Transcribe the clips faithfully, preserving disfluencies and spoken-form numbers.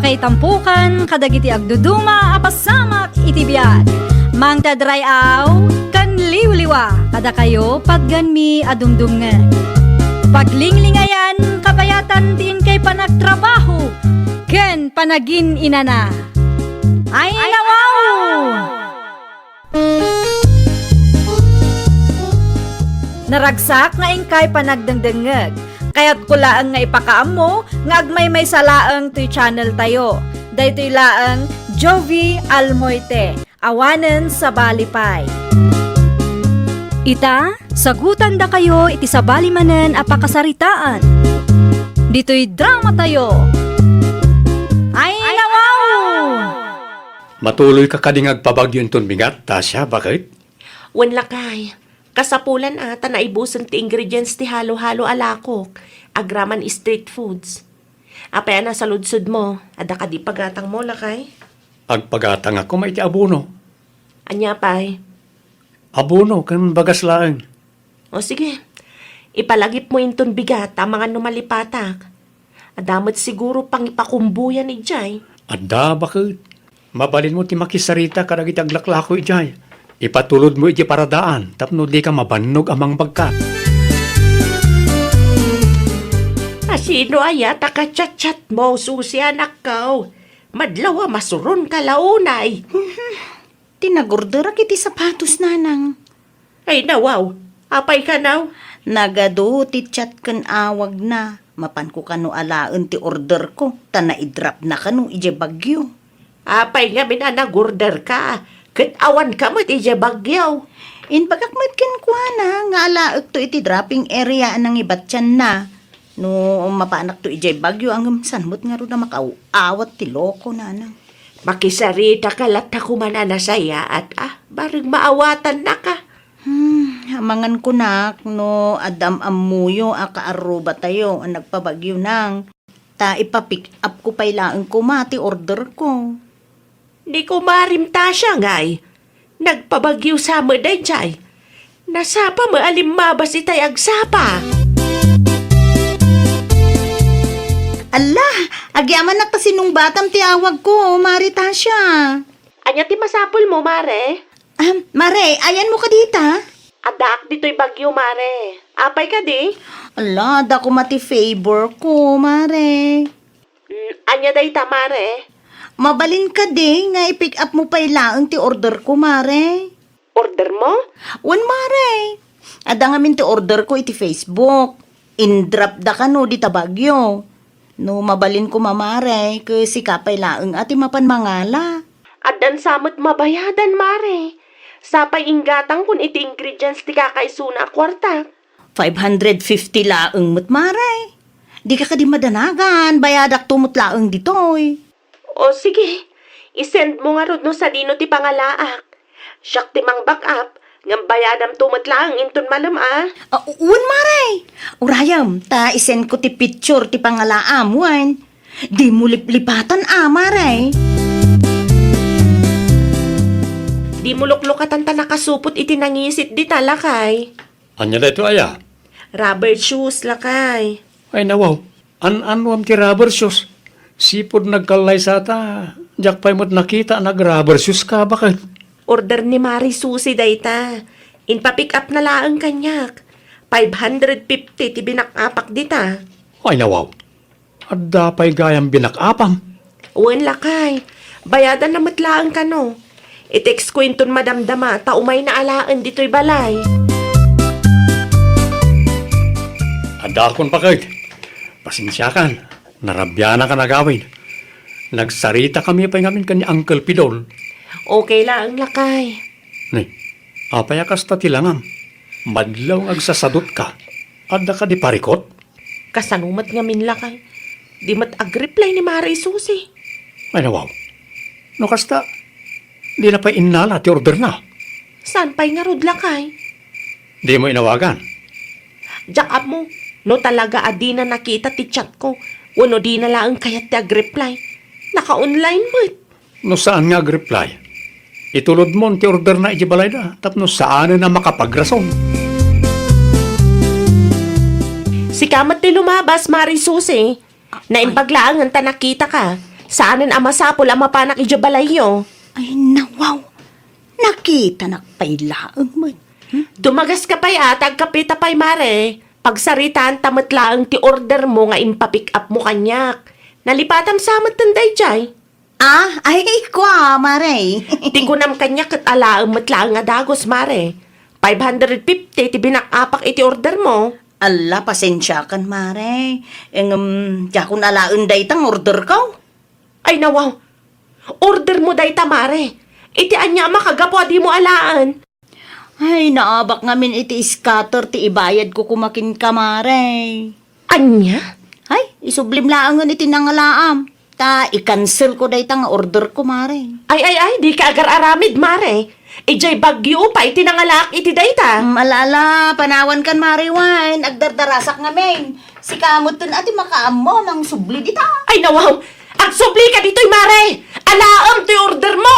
Ay tampukan kadagiti agduduma a pasamak iti biag. Mangted ray-aw ken liwliwa kadakayo patgenmi a dumdumngeg. Paglinglingayan kabayatan ti inkay panagtrabaho ken panagin-inana. Ay, nawaw! Naragsak nga inkay panagdengdengngeg. Kayatko laeng nga ipakaammo nga agmaymaysa laeng toy channel tayo. Daytoy laeng Jovie Almoite, awanen sabali pay. Ita, sagutandakayo iti sabali manen a pakasaritaan. Ditoy drama tayo. Ay, nawaw! Matuloyka kadi nga agpabagyo inton bigat, Tasha, baket? Wen, lakay. Kasapulan a ta naibusen ti ingredients ti halo-halo a lakok, agraman street foods. Apay a nasaludsodmo? Adda kadi pagatangmo, lakay? Agpagatangak koma iti abono. Ania pay? Abono ken bagas laeng. O sige, ipalagipmo inton bigat amangan no malipatak. Adda met siguro pangipakumboyan idiay. Adda, baket. Mabalinmo ti makisarita kadagiti aglaklako idiay. Ipatulodmo idiay paradaan tapno dika mabannog a mangbagkat. A sino aya ta kachatchatmo, Susi, anakko? Madlaw a masuronka la unay. Ti nagorderak iti sapatos, nanang. Ay, nawaw. Apay kano? Nagadu ti chat ken awagna. Mapanko kano alaen ti orderko, ta naidrapna kano idiay Baguio. Apay ngamin a nagorderka? Ket awanka met idiay Baguio. Imbagak met kenkuana nga alaekto iti dropping area a nangibatianna. No mapanakto idiay Baguio, ngem saan met ngarud a makaw-awat ti loko, nanang. Makisarita ka latta koma a nasayaat, a? Bareng maawatannaka. Hmm, amangan kunak no adda am-ammoyo a kaarrubatayo a nagpa-Baguio, nang. Ta ipa-pick up ko pay laeng koma ti order ko. Ni kumarim Tasha ngay, nagpa-Baguio sa met daydiay. Nasapa met a limmabas itay agsapa. Alla, agyamanak ta sinungbatam ti awagko, Mare Tasha. Ania ti masapulmo, Mare? Ah, Mare, ayanmo kadi ta? Addaak ditoy Baguio, Mare. Apay kadi? Ala, adda koma ti favor ko, Mare. Mm, ania dayta, Mare? Mabalin kadi nga i-pick up mo pay laeng ti order ko, Mare? Order mo? Wen, Mare. Adda ngamin ti order ko iti Facebook. Indrop da kano dita Baguio. No mabalin koma, Mare, ket sika pay laeng a ti mapan mangala. Addan sa met mabayadan, Mare. Sapay inggatangkon iti ingredients ti kakaisuna a kuarta. Five hundred fifty laeng met, Mare. Dika kadi madanagan, bayadakto met laeng ditoy. O sige, i-send mo ngarud no sadino ti pangalaak. Siak ti mang-back up, ngem bayadamto met laeng inton malem a. Ah, wen, Mare. Urayem, ta i-send ko ti picture ti pangalaam, wen. Dimo liplipatan a, Mare. Dimo luklukatan ta nakasupot iti nangisit dita, lakay. Ania daytoy aya? Rubber shoes, lakay. Ay, nawaw. An-anuam ti rubber shoes? Sipud nagkallaysata, diak pay met nakita a nag-rubber shoes ka, baket. Order ni Mari Susi dayta. Inpa-pick up na laeng kaniak. Five hundred fifty ti binak-apak dita. Ay, nawaw. Adda pay gayam binak-apam? Wen, lakay. Bayadan na met laeng kano. I-text ko inton madamdama ta umayna alaen ditoy balay. Adda akon, baket. Pasensiakan. Narabianak a nagawid. Nagsarita kami pay ngamin ken ni Uncle Pidol. Okay laeng, lakay. Ni, apay a kasta ti langam? Madlaw nga agsasadutka. Adda kadi parikut? Kasano met ngamin, lakay? Di met agreply ni Mari Susi. Ay, nawaw. No kasta, dina pay innala ti orderna. Saan pay ngarud, lakay? Dimo inawagan? Diak ammo, no talaga a dina nakita ti chat ko, wenno dina laeng kayat ti agreply. Naka-online met. No saan nga agreply, itulodmon ti orderna idiay balayda tapno saanen a makapagrason. Sika met ti lumabas, Mari Susi. Naimbag laengen ta nakitaka. Saanen a masapul a mapanak idiay balayyo. Ay, nawaw. Nakitanak pay laeng met. Hmm? Dumagaska pay a ta agkapeta pay, Mare. Pagsaritaanta met laeng ti order mo nga impapick up mo kaniak. Nalipatam sa met ten daydiay. Ah, ay, kua, Mare. Ti kunam kaniak ket alaem met laeng a dagus, Mare. Five hundred fifty ti binak-apak iti order mo. Alla, pasensiakan, Mare. Ngem, diakon alaen dayta nga order ko. Ay, nawaw. Order mo dayta, Mare. Iti ania a makagapu a dimo alaen? Ay, naabak ngamin iti scatter ti ibayad ko koma kenka, Mare. Ania? Ay, isublim laengen iti nangalaam. Ta i-cancel ko dayta nga order ko, Mare. Ay, ay, ay, dika agar-aramid, Mare. Idiay Baguio pay ti nangalaak iti dayta. Mm, ala, ala, panawankan, Mare, wen. Agdardarasak ngamin. Sika metten a ti makaammo a mangsubli dita. Ay, nawaw. Agsublika ditoy, Mare! Alaem toy order mo!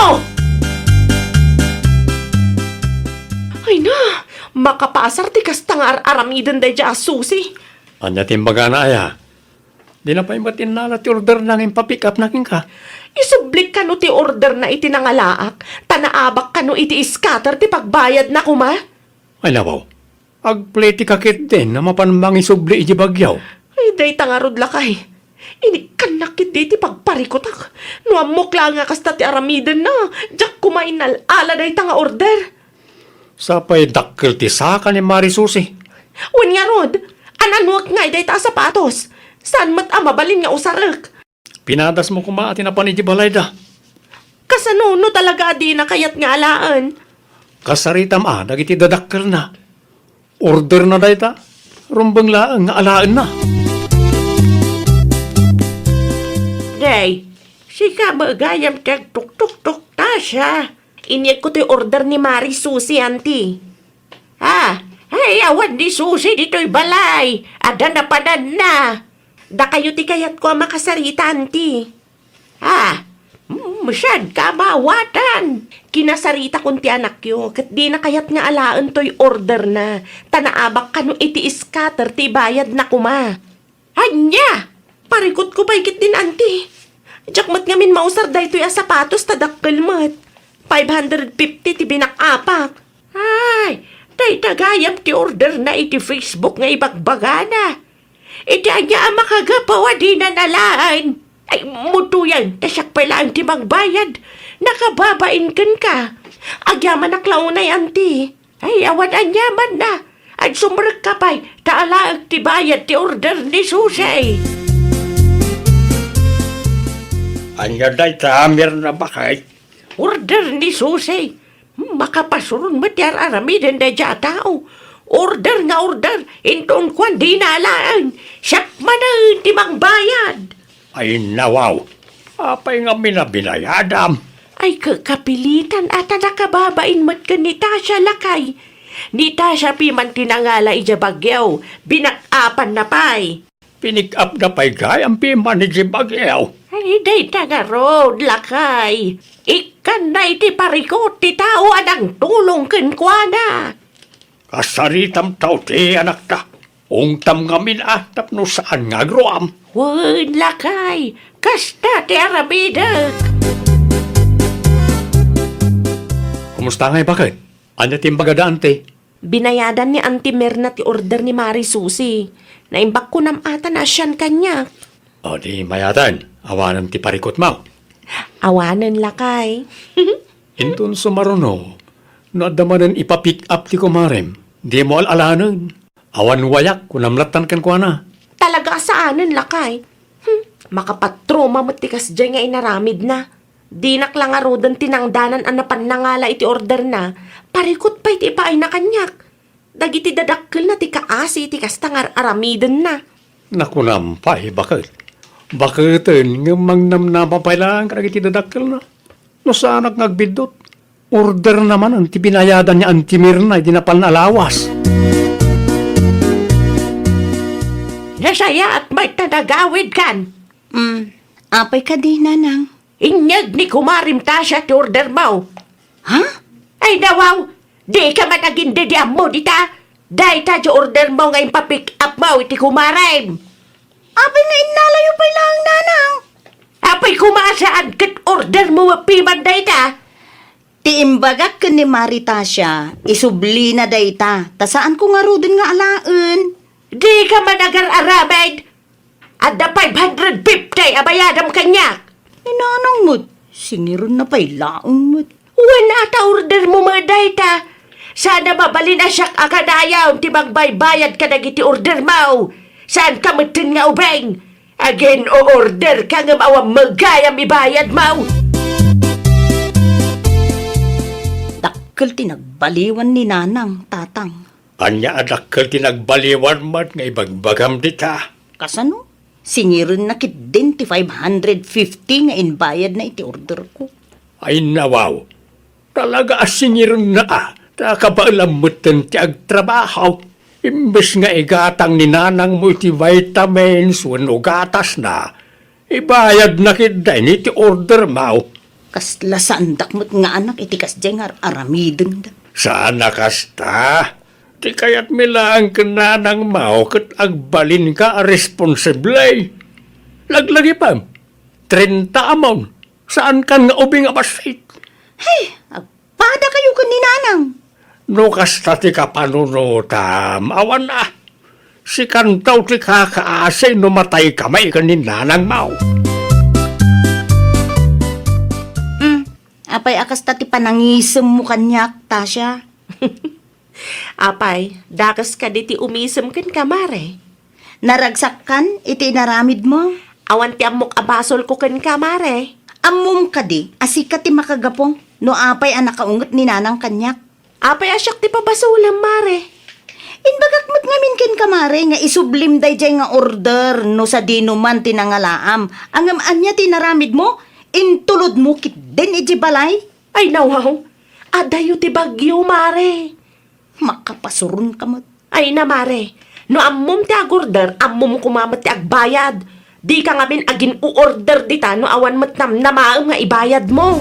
Ay na, makapasar ti kasta nga ar-aramiden daydiay a Susi. Ania ti imbagana aya? Dina pay met innala ti orderna nga impapick up na kenka. Isublik kano ti orderna iti nangalaak, ta naabak kano iti scatter ti pagbayadna koma. Ay, nawaw. Agpleti ka ketdin a mapan mangisubli iti Baguio. Ay, dayta ngarud, lakay. Inikkannak ketdi ti pagparikutak. No ammok laeng a kasta ti aramidenna, diak koma innal-ala dayta nga order. Sapay dakkel ti saka ni Mari Susi. Wen ngarud, ananuek ngay dayta a sapatos. Saan met a mabalin nga usarek. Pinadasmo koma ti napan iti balayda. Kasano no talaga a dina kayat nga alaen? Kasaritam a dagiti dadakkelna. Orderna dayta. Rumbeng laeng nga alaenna. Day, sika met gayam ti agtuktuktok, Tasha. Inegko toy order ni Mari Susi, anti. Ah, ay, awan ni Susi ditoy balay. Adda napananna. Dakayo ti kayatko a makasarita, anti. Ah, mm, saan ka maawatan? Kinasaritakon ti anakyo, ket dina kayat nga alaen toy orderna, ta naabak kano iti scatter ti ibayadna koma. Ania? Parikutko pay ketdin, anti. Diak met ngamin mausar daytoy a sapatos ta dakkel met. Five hundred fifty ti binak-apak. Ay, dayta gayam ti orderna iti Facebook nga ibagbagana. Iti ania a makagapu a dina alaen? Ay, mutuyan, ta siak pay laeng ti mangbayad. Nakababain kenka. Agyamanak la unay, anti. Ay, awan aniamanna. Agsumrekka pay, ta alaek ti bayad ti order ni Susi. Ania dayta, Mirna, baket? Order ni Susi. Makapasuron met ti ar-aramiden daydiay a tao. Order nga order, inton kuan dina alaen, siak manen ti mangbayad. Ay, nawaw. Apay ngamin a binayadam? Ay, kakapilitan a ta nakababain met ken ni Tasha, lakay. Ni Tasha piman ti nangala idiay Baguio, binak-apanna pay. Pinik-apda pay gayam piman idiay Baguio. Ay, dayta ngarud, lakay. Ikkanna iti parikut ti tao a nangtulong kenkuana. Kasaritam ta uti, anakta. Ungtam ngamin a tapno saan nga agruam. Wen, lakay. Kasta ti aramidek. Kumusta ngay, baket? Ania ti imbagada, anti? Binayadan ni Anti Mirna ti order ni Mari Susi. Naimbag kunam a ta naasian kaniak. O di mayaten, awanen ti parikutmo. Awanen, lakay. Inton sumaruno, no adda manen ipa-pick up ti kumarem, dimo al-alanen. Awan wayak, kunam lattan kenkuana. Talaga a saanen, lakay. Hmm, makapatroma met ti kasdiay nga inaramidna. Dinak la ngaruden tinangdanan a napan nangala iti orderna, parikut pay ti ipaayna kaniak. Dagiti dadakkelna ti kaasi iti kasta nga ar-aramidenna. Nakunam pay, baket. Baketen ngem mangnamnama pay laeng kadagiti dadakkelna. No saanak nga agbiddut, orderna manen ti binayadan ni Anti Mirna idi napan a lawas. Nasayaat met ta nagawidkan. Mm, apay kadi, Nanang? Inyeg ni Kumarem Tasha ti ordermo. Ha? Ay, nawaw! Dika man agindediammo dita! Dayta ti ordermo nga impapick upmo iti kumarem! Apay nga innalayo pay laeng, Nanang? Apay koma, saan ket order mo piman dayta? Ti imbagak ken ni Mari Tasia, isublina dayta, ta saanko ngaruden nga alaen. Dika managar-aramid. Adda five hundred fifty a bayadam kaniak. Ni Nanang met, singirenna pay laeng met. Wen a ta order mo met dayta. Saan a mabalin a siak a kanayon ti mangbaybayad kadagiti order mo. Saanka metten nga ubing. Agin-o-order ka ngem awan met gayam ibayad mo. Dakkel ti nagbaliwan ni Nanang, Tatang. Ania a dakkel ti nagbaliwan met nga ibagbagam dita? Kasano? Singirenna ketdin ti five hundred fifty nga imbayadna iti orderko. Ay, nawaw. Talaga a singirenna a, ta kabaelam metten ti agtrabaho. Imbes nga igatang ni nanangmo iti vitamins wenno gatasna, ibayadna ketdin iti order mo. Kasla saandak met nga anak iti kasdiay nga ar-aramidenda. Saan a kasta. Ti kayatmi laeng ken nanangmo ket agbalinka a responsable. Laglagipem, trenta amon, saankan nga ubing a bassit. Hay, agpadakayo ken ni Nanang. No kasta ti kapanunotam, awan a. Sikanto ti kakaasi no matayka met ken ni nanangmo. Hmm, apay a kasta ti panangisemmo kaniak, Tasia? Apay, dakes kadi ti umisem kenka, Mare? Naragsakkan iti inaramidmo? Awan ti ammok a basolko kenka, Mare. Ammom kadi a sika ti makagapu no apay a nakaunget ni Nanang kaniak? Apay a siak ti pabasolem, Mare? Imbagak met ngamin kenka, Mare, nga isublim daydiay nga order no sadino man ti nangalaam. Ngem ania ti inaramidmo? Intulodmo ketdin idiay balay? Ay, nawaw. Adayo ti bagyo, Mare. Makapasuronka met. Ay na, Mare. No ammom ti agorder, ammom koma met ti agbayad. Dika ngamin agin-o-order dita no awan met namnamaem nga ibayadmo.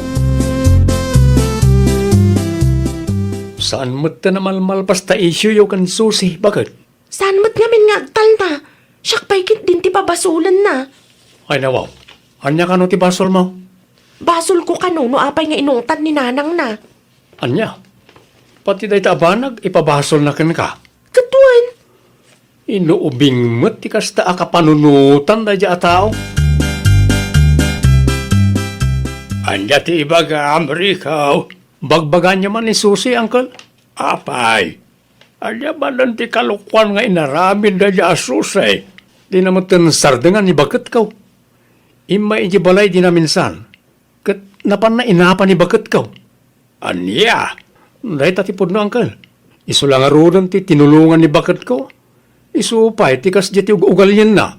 Saan met ta namalmalpas ta isioyo ken Susi, baket? Saan met ngamin nga agtalna? Siak pay ketdin ti pabasolenna. Ay, nawaw. Ania kano ti basolmo? Basolko kano no apay nga inungtan ni nanangna. Ania? Pati dayta a banag, ipabasolna kenka? Ket wen. Inuubing met ti kasta a kapanunotan daydiay a tao. Ania ti ibagam, Rico? Bagbaganyo man ni Susi, Uncle? Apay, ania manen ti kalokuan nga inaramid daydiay a Susi? Dina metten sardengan ni baketko. Immay idiay balay dina minsan, ket napanna inapa ni baketko. Ania? Dayta ti pudno, Uncle. Isu la ngaruden ti tinulongan ni baketko. Isu pay ti kasdiay ti ug-, ugalienna.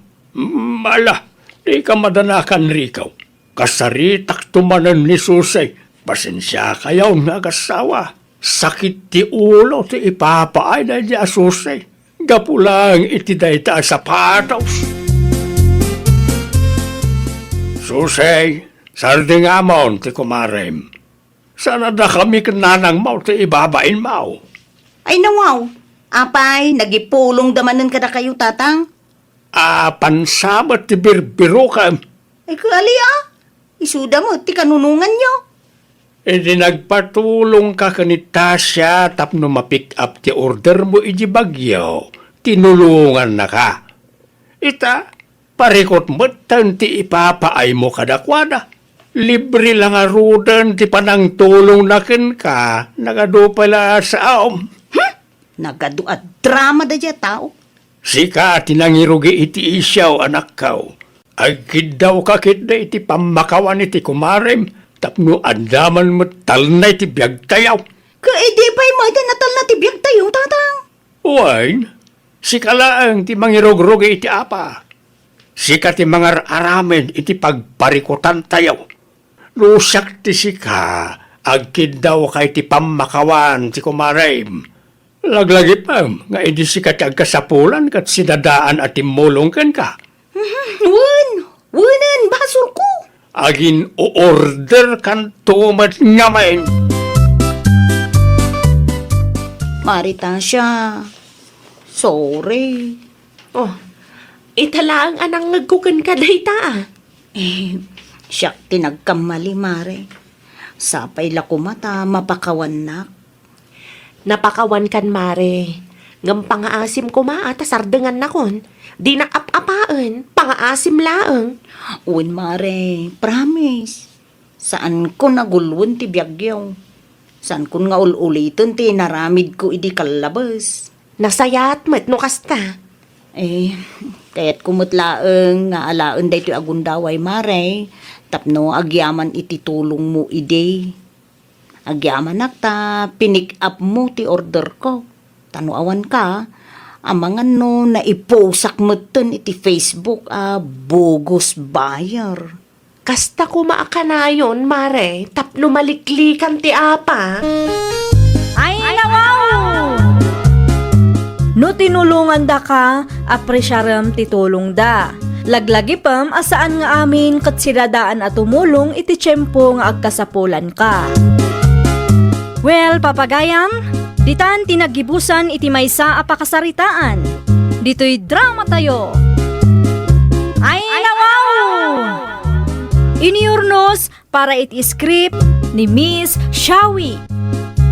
Mala, dika madanakan, Rico. Kasaritakto manen ni Susi. Pasensiakayo nga agassawa. Sakit ti ulo ti ipapaay daydiay a Susi. Gapu laeng iti dayta a sapatos. Susi, sardengamon ti kumarem. Saan a dakami ken nanangmo ti ibabainmo? Ay, nawaw. Apay, nagipulongda manen kadakayo, Tatang? Apansa met ti birbirokem. Ay, kaali a. Isuda met ti kanunonganyo. Idi nagpatulongka ken ni Tasia tapno ma-pick up ti ordermo idi bagyo, tinulongannaka. Ita, parikut metten ti ipapaaymo kadakuada. Libre la ngaruden ti panangtulongna kenka, nagadu pay la a saom. Hmm? Nagadu a drama daydiay a tao. Sika ti nangirugi iti isyo, anakko. Agkiddawka ketdi iti pammakawan iti kumarem tapno adda man met talna iti biagtayo. Ket idi pay met a natalna ti biagtayo, Tatang? Wen, sika laeng ti mangirugrugi iti apa. Sika ti mangar-aramid iti pagparikutantayo. No siak ti sika, agkiddawka iti pammakawan ti kumarem. Laglagipem nga idi sika ti agkasapulan ket sidadaan a timmulong kenka. Mhm, wen, wenen, basolko. Agin-o-order kanto met ngamin. Mari Tasia, sorry. Oh, ita laeng a nangngegko kenka dayta, a. Eh, Siak ti nagkammali, Mare. Sapay la koma ta mapakawannak. Napakawankan, Mare. Ngem pangaasim koma a ta sardengannakon. Dinak ap-apaen, pangaasim laeng. Wen, Mare, promise. Saankon a gulwen ti biagyo. Saankon nga ul-uliten ti inaramidko idi kallabes. Nasayaat met no kasta. Eh, kayatko met laeng nga alaen daytoy a gundaway, Mare, tapno agyaman iti tulongmo idi. Agyamanak ta pinik-upmo ti orderko. Ta no awanka, amangan no naipusak metten iti Facebook a bogus buyer. Kasta koma a kanayon, Mare, tapno maliklikan ti apa. Ay, nawaw! No tinulongandaka, apresiarem ti tulongda. Laglagipem a saan nga amin ket sidadaan a tumulong iti tiempo nga agkasapulanka. Well, papagayam, ditan ti naggibusan iti maysa a pakasaritaan. Ditoy dramatayo. Ay, nawaw! Iniurnos para iti script ni Miss Shawi.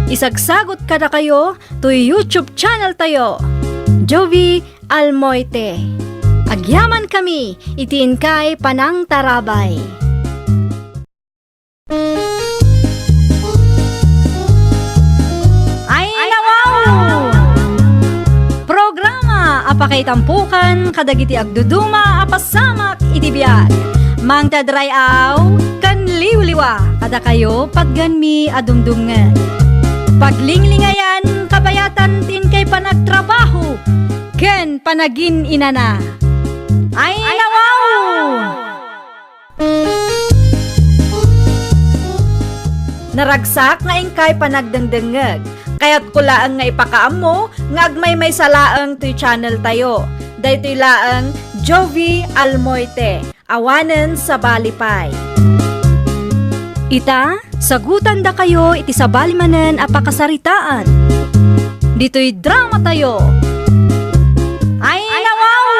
Isagsagot kadakayo toy YouTube channel tayo, Jovi Almoite. Agyaman kami iti inkay panangtarabay. Ay, nawaw! Programa a pakaitampokan kadagiti agduduma a pasamak iti biag. Mangted ray-aw ken liwliwa kadakayo patgenmi a dumdumngeg. Paglinglingayan, kabayatan ti inkay panagtrabaho ken panagin-inana. Ay, nawaw! Naragsak nga inkay panagdengdengngeg. Kayatko laeng nga ipakaammo nga agmaymaysa laeng toy channel tayo. Daytoy laeng Jovi Almoite, awanen sabali pay. Ita, sagutandakayo iti sabali manen a pakasaritaan. Ditoy dramatayo. Ay, nawaw!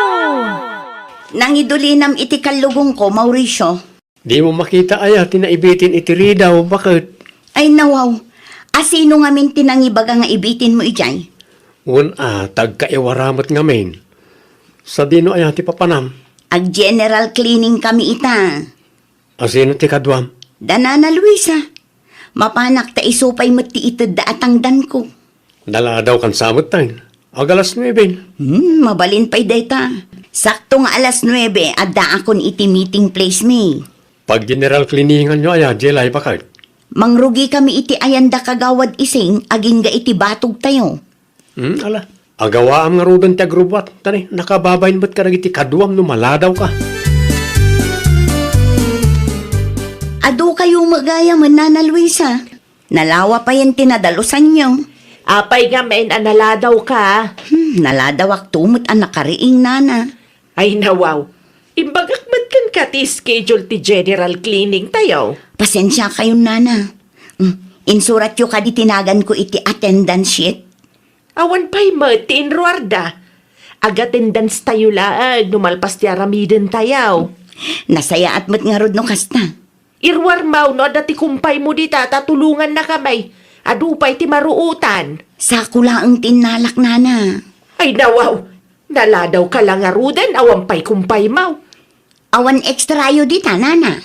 Nangidulinam iti kallugongko, Mauricio. Dimo makita aya ti naibitin iti ridaw, baket? Ay, nawaw. Asino ngamin ti nangibaga nga ibitinmo idiay? Wen a, ta agkaiwara met ngamin. Sadino aya ti papanam? Ag-general cleaning kami ita. Asino ti kaduam? Da Nana Luisa. Mapanak ta isu pay met ti itedda a tangdanko. Naladaw kan sa met tayo. Ag alas nuebe. Hmm, mabalin pay dayta. Sakto nga alas nuebe, addaakon iti meeting place mi. Pag-general cleaningan yo aya, Jelay, baket? Mangrugi kami iti ayanda Kagawad Ising, agingga iti batog tayo. Hmm, ala. Agawaam ngaruden ti agrubbuat. Tani, nakababain met kadagiti kaduam no maladaw ka. Adu kayo magaya man, Nana Luisa. Nalawa payen ti nadalusanyo. Apay ngamin a naladaw ka? Hmm, naladawak to met a nakariing, Nana. Ay, nawaw. Imbagak met kenka ti schedule ti general cleaning tayo. Pasensia kayon, Nana. Hmm, insuratyo kadi ti naganko iti attendance sheet. Awan pay met ti inruarda. Ag-attendance tayo laeng no malpas ti aramiden tayo. Nasayaat met ngarud no kasta. Iruarmaw no adda ti kumpaymo dita ta tulongannakami. Adu pay ti maruotan. Sako laeng ti innalak, Nana. Ay, nawaw! Naladaw ka la ngaruden, awan pay kumpaymaw. Awan extrayo dita, Nana.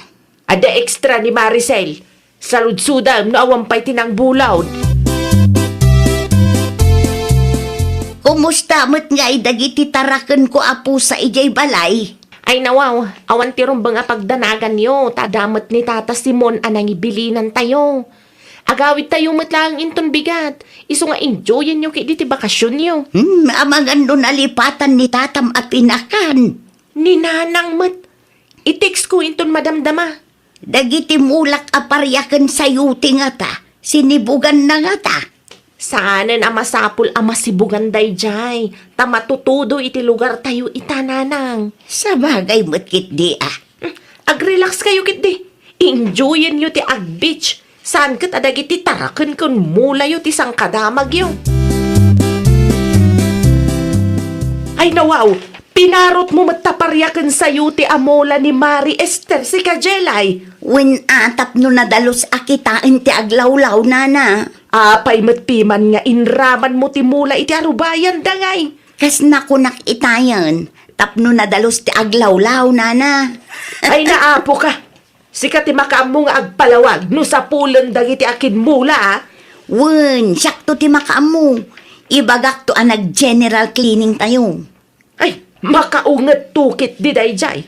Adda extra ni Maricel. Saludsodam no awan pay ti nangbulaod. Kumusta met ngay dagiti tarakenko a pusa idiay balay? Ay, nawaw, awan ti rumbeng a pagdanaganyo, ta adda met ni Tata Simon a nangibilinantayo. Agawidtayo met laeng inton bigat, isu nga enjoyanyo ketdi ti bakasionyo. Hmm, amangan no nalipatan ni Tatam a pinakan. Ni Nanang met. I-textko inton madamdama. Dagiti mulak a paria ken sayote ngata, sinibuganna ngata. Saanen a masapul a masibugan daydiay, ta matutudo iti lugartayo ita, Nanang. Sabagay met ketdi a. Hmm, ag-relax kayo ketdi. Enjoyanyo ti ag-beach. Saan ket a dagiti taraken ken mulayo ti sangkadamagyo. Ay, nawaw! Inarutmo met ta paria ken sayote a mula ni Mari Ester sika, Jelay. Wen a, tapno nadalus a kitaen ti aglawlaw, nana. Apay met piman nga inramanmo ti mula iti arubayan, dangay? Kas nakunak itayen, tapno nadalus ti aglawlaw, nana. Ay, naapoka. Sika ti makaammo nga agpalawag no sapulen dagiti akinmula, a? Wen, siakto ti makaammo. Ibagakto a nag-general cleaning tayo. Ay, makaunget tukit di dayjay.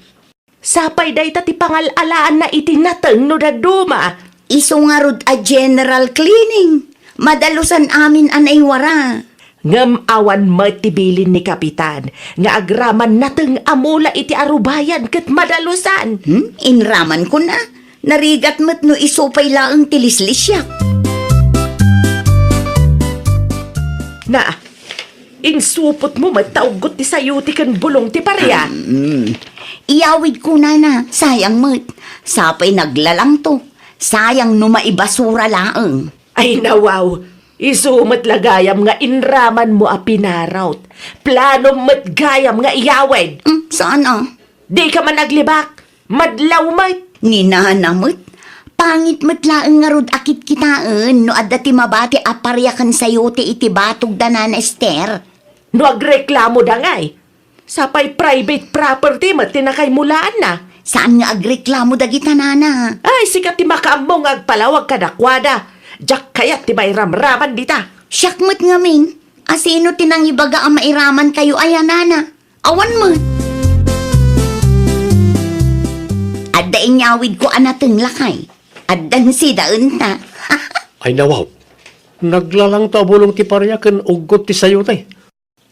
Sapay dayta ti pangal-alaanna iti nateng no dadduma. Isu ngarud a general cleaning. Madalusan amin a naiwara. Ngem awan met ti bilin ni Kapitan nga agraman nateng a mula iti arubayan ket madalusan. Hmm? Inraman kuna? Narigat met no isu pay laeng ti lislisiak. Na, insupotmo met ta uggot ti sayote ken bulong ti paria. Hmm. Iyawidko, nana, sayang met. Sapay naglalangto. Sayang no maibasura laeng. Ay, nawaw, isu met la gayam nga inramanmo a pinarot. Planom met gayam nga iyawid. Mm, saan a? Dika man aglibak, madlaw met. Ni nana met. Pangit met laeng ngarud a kitkitaen no adda ti mabati a paria ken sayote iti batog da nana Ester. No agreklamo dangay, sapay private property met ti nakaimulaanna. Saan nga agreklamo dagita, nana? Ay, sika ti makaammo nga agpalawag kadakuada. Diak kayat ti mairamraman dita. Siak met ngamin, asino ti nangibaga a mairaman kayo aya, nana? Awan met. Adda inyawidko a nateng, lakay. Addan sidaenta. Ay, nawaw. Naglalangto a bulong ti paria ken uggot ti sayote.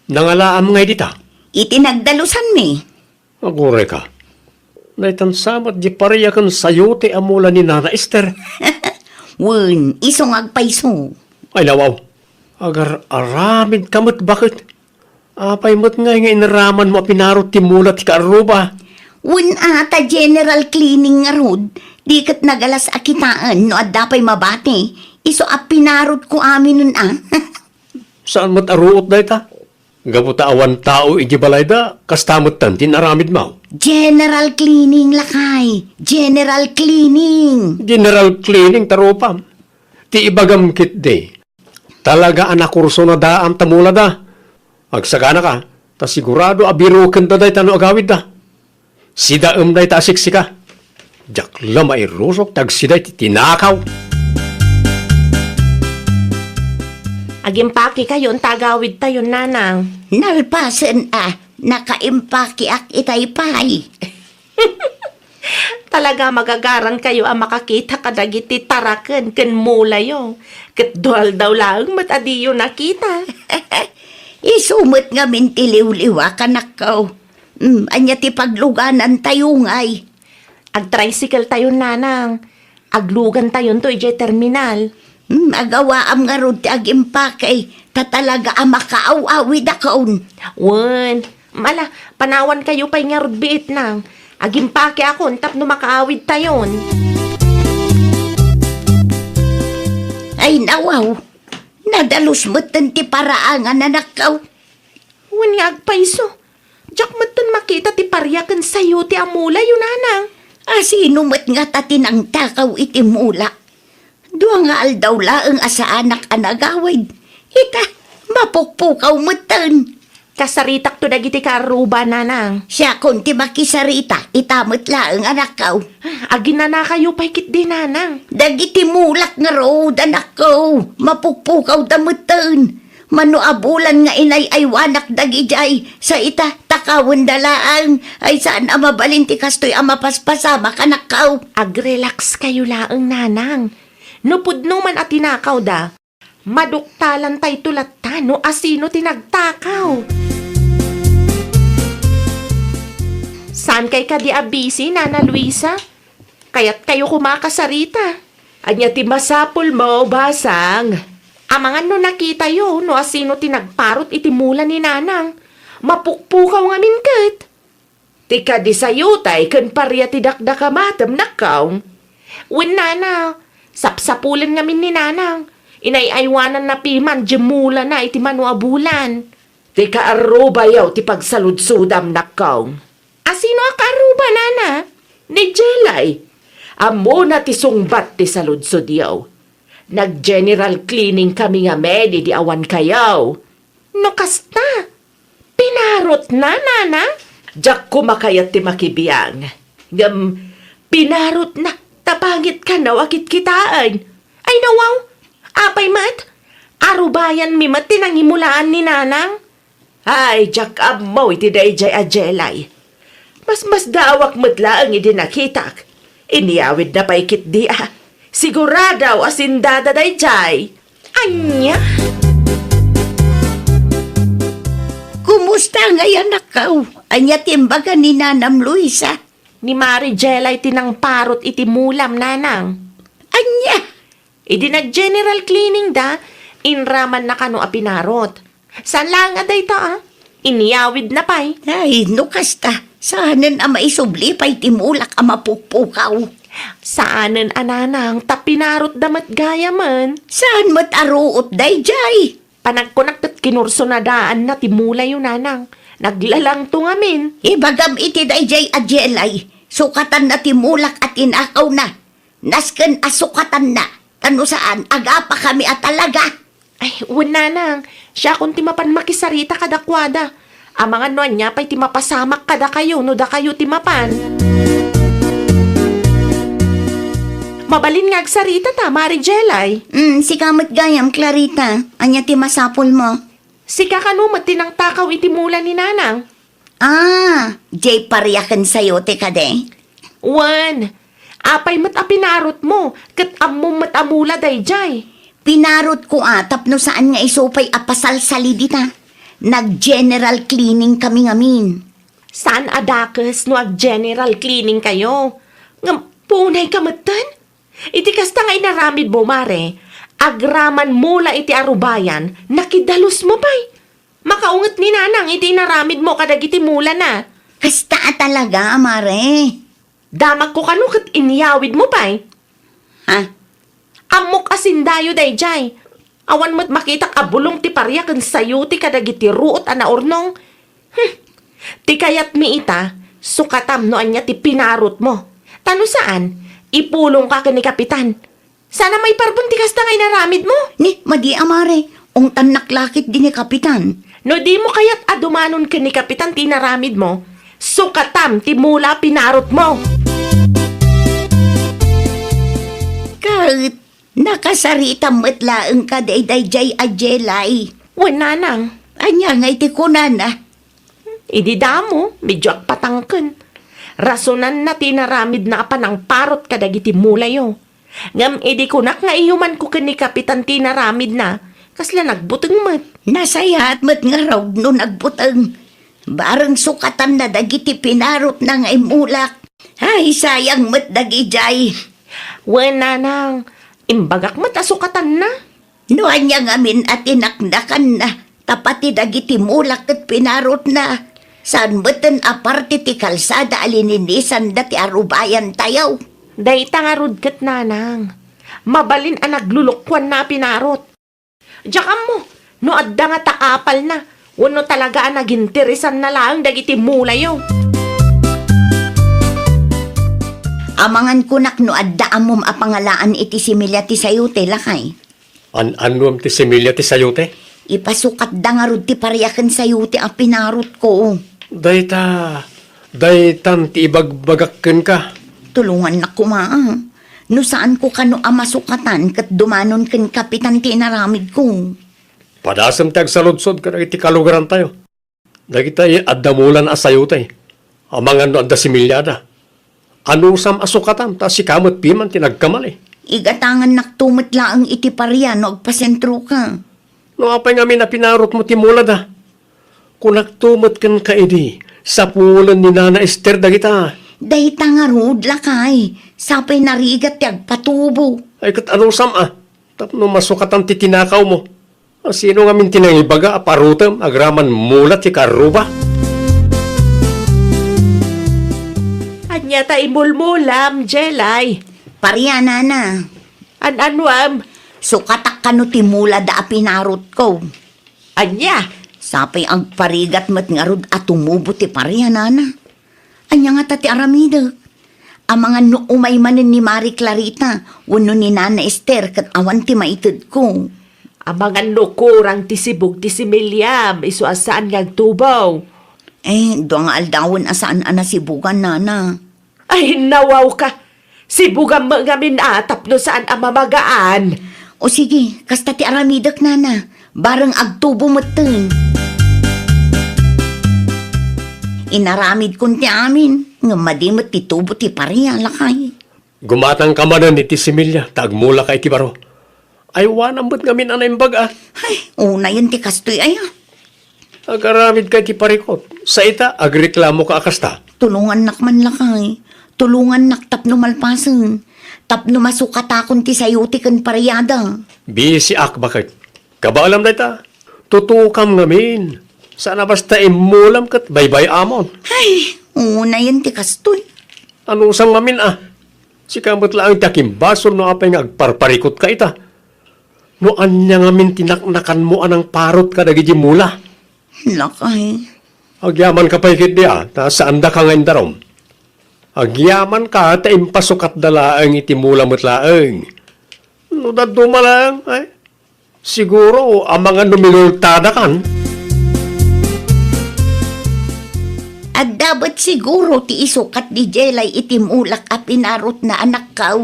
Nangalaam ngay dita? Iti nagdalusanmi. Agurayka. Naitan sa met di paria ken sayote a mula ni Nana Ester. Wen, isu nga agpayso. Ay, nawaw. Agar-aramidka met baket. Apay met ngay nga inaramanmo a pinarot ti mula ti kaarruba? Wen a, ta general cleaning ngarud. Di ket nagalas a kitaen no adda pay mabati. Isu a pinarotko aminen a. Saan met a ruot dayta? Gapu ta awan tao iti balayda, kasta metten ti inaramidmo. General cleaning, lakay. General cleaning. General cleaning, ta rupam. Ti ibagam ketdi, talaga a nakurso na daam ta mulada. Agsaganaka, ta sigurado a birukenda dayta no agawidda. Sidaem dayta a siksika. Diak la mairusok ti agsida iti tinakaw. Agimpakekayon ta agawidtayon, nanang. Nalpasen a nakaimpak iti pay. Talaga, magagarankayo a makakita kadagiti taraken ken mulayo. Ket dualdaw laeng met a diyo nakita. Isu met ngamin ti liwliwa, kanakko. Mm, ania ti pagluganantayo ngay? Agtricycle tayon, nanang. Aglugantayonto idiay terminal. Mm, agawaam ngarud ti agimpake, ta talaga a makaaw-awidakon. Wen, ala, panawankayo pay ngarud biit, nang. Agimpakeakon tapno makaawidtayon. Ay, nawaw. Nadalus metten ti paraangan, anakko. Wen nga agpayso. Diak metten makita ti paria ken sayote a mulayo, nanang. Asino met ngata ti nangtakaw iti mula? Dua nga aldaw laeng a saanak a nagawid. Ita, mapukpukaw metten. Kasaritakto dagiti kaarruba, nanang. Siakon ti makisarita, ita met laeng, anakko. Aginanakayo pay ketdi, nanang. Dagiti mulak ngarud, anakko, mapukpukawda metten. Mano a bulan nga inay-aywanak dagidiay, sa ita, takawenda laeng. Ay, saan a mabalin ti kastoy a mapaspasamak, anakko. Agrelaxkayo laeng, nanang. No pudno man a tinakawda, maduktalantayto latta no asino ti nagtakaw. Saankay kadi a busy, Nana Luisa? Kayatkayo koma a kasarita. Ania ti masapulmo, basang? Amangan no nakitayo no asino ti nagparot iti mula ni nanang. Mapukpukaw ngamin ket. Ti kadi sayote ken paria ti dakdakamatem, nakko. Wen, nana, sapsapulen ngamin ni nanang. Inay-aywananna piman diay mulana iti mano a bulan. Ti kaarrubayo ti pagsaludsodam, nakkaw. A sino a kaarruba, nana? Ni Jelay. Ammona ti sungbat ti saludsodyo. Nag-general cleaning kami ngamin idi awan kayo. No kasta, pinarotna, nana? Diak koma kayat ti makibiang. Ngem, pinarotna, ta pangit kano a kitkitaen. Ay, nawaw! Apay met? Arubayanmi met ti nangimulaan ni nanang? Ay, diak ammo iti daydiay a Jelay. Masmasdaawak met laeng idi nakitak. Inyawidna pay ketdi a. Sigurado a sindada daydiay. Ania? Kumusta ngay, anakkaw? Ania ti imbaga ni Nanam Luisa? Ni Mari Jelay ti nangparot iti mulam, nanang. Ania? Idi nag-general cleaning da, inramanna kano a pinarot. Saan laeng a dayta, a? Inyawidna pay. Ay, no kasta, saanen a maisubli pay ti mulak a mapukpukaw. Saanen a, nanang, ta pinarotda met gayamen. Saan met a ruot daydiay? Panagkunak ket kinursonadaanna ti mulayo, nanang. Naglalangto ngamin. Ibagam iti daydiay a Jelay, sukatanna ti mulak a tinakawna. Nasken a sukatanna, ta no saan, agapakami a talaga. Ay, wen, nanang, siakon ti mapan makisarita kadakuada. Amangan no ania pay ti mapasamak kadakayo no dakayo ti mapan. Mabalin nga agsarita ta, Mari Jelay. Mm, sika met gayam, Clarita. Ania ti masapulmo? Sika kano met ti nangtakaw iti mula ni nanang? Ah, diay paria ken sayote kadi? Wen, apay met a pinarotmo, ket ammom met a mula daydiay? Pinarotko a tapno saan nga isu pay a pasalsali dita. Nag-general cleaning kami ngamin. Saan a dakes no ag-general cleaning kayo? Ngem, punay ka metten? Iti kasta nga inaramidmo, Mare, agraman mula iti arubayan, nakidalusmo pay. Makaunget ni Nanang iti inaramidmo kadagiti mulana. Kasta a talaga, Mare. Damagko kano ket inyawidmo pay. Ha? Ammok a sindayo daydiay. Awan met makitak a bulong ti paria ken sayote kadagiti ruot a naurnong. Hmm. Ti kayatmi ita, sukatam no ania ti pinarotmo. Ta no saan, ipulongka ken ni Kapitan. Saan a maiparbeng ti kasta nga inaramidmo? Ni, madi a, Mare. Ungtannak la ketdi ni Kapitan. No dimo kayat a dumanon ken ni Kapitan ti inaramidmo, sukatam ti mula a pinarotmo. Ket nakasaritam met laeng kadi daydiay a Jelay. Wen, Nanang. Ania ngay ti kunana? Idi damo, medyo agpatangken. Rasonanna ti inaramidna a panangparot kadagiti mulayo. Ngem idi kunak nga iyumanko ken ni Kapitan ti inaramidna, kasla nagbuteng met. Nasayaat met ngarud no nagbuteng. Bareng sukatanna dagiti pinarotna nga immulak. Ay, sayang met dagidiay. Wen, Nanang, imbagak met a sukatanna. No ania ngamin a tinaknakanna, ta pati dagiti mulak ket pinarotna, saan metten a parte ti kalsada a lininisanda ti arubayantayo. Dayta ngarud ket, Nanang, mabalin a naglulukuanna a pinarot. Diak ammo, no adda nga takapalna, wenno talaga a naginteresanna laeng dagiti mulayo. Amangan kunak no adda ammom a pangalaan iti similya ti sayote, lakay. An-annuem ti similya ti sayote? Ipasukatda ngarud ti paria ken sayote a pinarotko. Dayta, daytan ti ibagbagak kenka. Tulongannak koma, a. No saanko kano a masukatan ket dumanon ken Kapitan ti inaramidko. Padasem ti agsaludsod kadagiti kalugarantayo. Dagita adda mulan a sayote, amangan no adda similyada. Anusam a sukatam, ta sika met piman ti nagkamali. Igatangannakto met laeng iti paria no agpasentroka. No apay ngamin a pinarotmo ti mulada? Kunakto met kenka idi, sapulen ni Nana Ester dagita. Dayta ngarud, lakay, sapay narigat ti agpatubo. Ay, ket anusam a, tapno masukatan ti tinakawmo. Sino ngamin ti nangibaga a parotem agraman mula ti karruba? Ania ta imulmulam, Jelay? Paria, Nana. An-anuam? Sukatak kano ti mulada a pinarotko. Ania? Sapay agparigat met ngarud a tumubo ti paria, nana. Ania ngata ti aramidek? Amangan no umay manen ni Mari Clarita wenno ni Nana Ester ket awan ti maitedko. Amangan no kurang ti sibug ti similiam, isu a saan nga agtubo. Eh, dua nga aldawen a saan a nasibugan, nana. Ay, nawawka! Sibugam met ngamin a tapno saan a mamagaan. O sige, kasta ti aramidek, nana. Bareng agtubo metten. Inaramidkon ti amin, ngem madi met ti tubo ti paria, lakay. Gumatangka manen iti similya ta agmulaka iti baro. Aywanam met ngamin a naimbag a. Ay, unayen ti kastoy aya. Agaramidka iti parikut. Sa ita, agreklamoka a kasta. Tulongannak man lakay. Tulongannak tapno malpasen. Tapno masukatakon ti sayo ti ken pariada. Bisiak baket. Kabaelam dayta. Tutukam ngamin. Saan a basta immulam ket baybay-amon. Ay, unayen ti kastoy. Anusam ngamin a? Sika met laeng ti akimbasol no apay nga agparparikutka ita. No ania ngamin ti naknakanmo a nangparot kadagiti mula? Lakay. Agyamanka pay ketdi a, ta saandaka nga indarum. Agyamanka ta impasukatda laeng iti mula met laeng. No dadduma laeng, ay, siguro, amangan no minultadakan. Adda met siguro ti isukat ni Jelay iti mulak a pinarotna, anakkaw.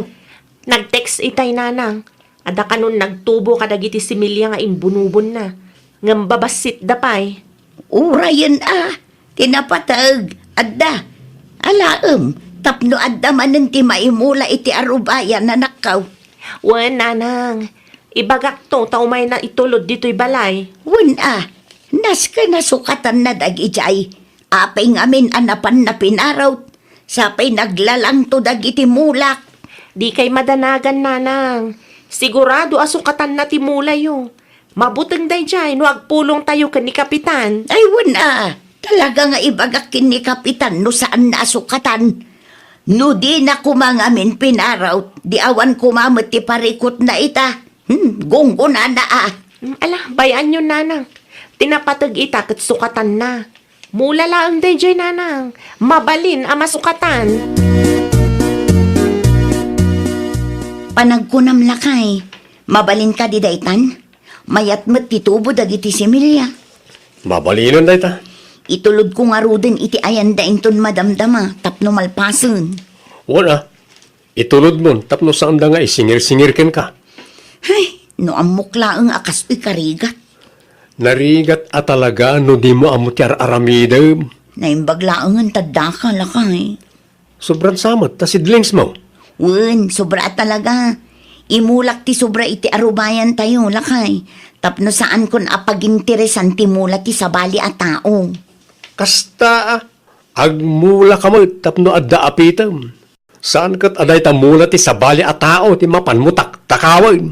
Nag-text itay, nanang. Adda kanon nagtubo kadagiti similya nga imbunobonna. Ngem babassitda pay. Urayen a, ti napateg, adda. Alaem, tapno adda manen ti maimula iti arubayan, anakkaw. Wen, nanang. Ibagakto ta umayna itulod ditoy balay. Wen a, nasken a sukatanna dagidiay. Apay ngamin a napanna pinarot, sapay naglalangto dagiti mulak. Dikay madanagan, nanang. Sigurado a sukatanna ti mulayo. Mabuteng daydiay no agpulongtayo ken ni Kapitan. Ay, wen a. Talaga nga ibagak ken ni Kapitan no saanna a sukatan. No dina koma ngamin pinarot, di awan koma met ti parikutna ita. Hmm, gunggonana a. Hmm, ala, bay-anyo, nanang. Ti napateg ita ket sukatanna. Mula laeng daydiay, nanang. Mabalin a masukatan. Panagkunam lakay, mabalin kadi daytan? Mayat met ti tubo dagiti similya. Mabalinen dayta. Itulodko ngaruden iti ayanda inton madamdama tapno malpasen. Wen a, itulodmon tapno saanda nga isingir-singir kenka. Hay, no ammok laeng a kastoy karigat. Narigat a talaga no dimo ammo ti ar-aramidem. Naimbag laengen ta addaka, lakay. Sobran sa met ta sidlingsmo. Wen, sobra a talaga. Imulak ti sobra iti arubayantayo, lakay. Tapno saankon a paginteresan ti mula ti sabali a tao. Kasta a, agmulaka met tapno adda apitem. Saan ket a dayta mula ti sabali a tao ti mapanmo taktakawen.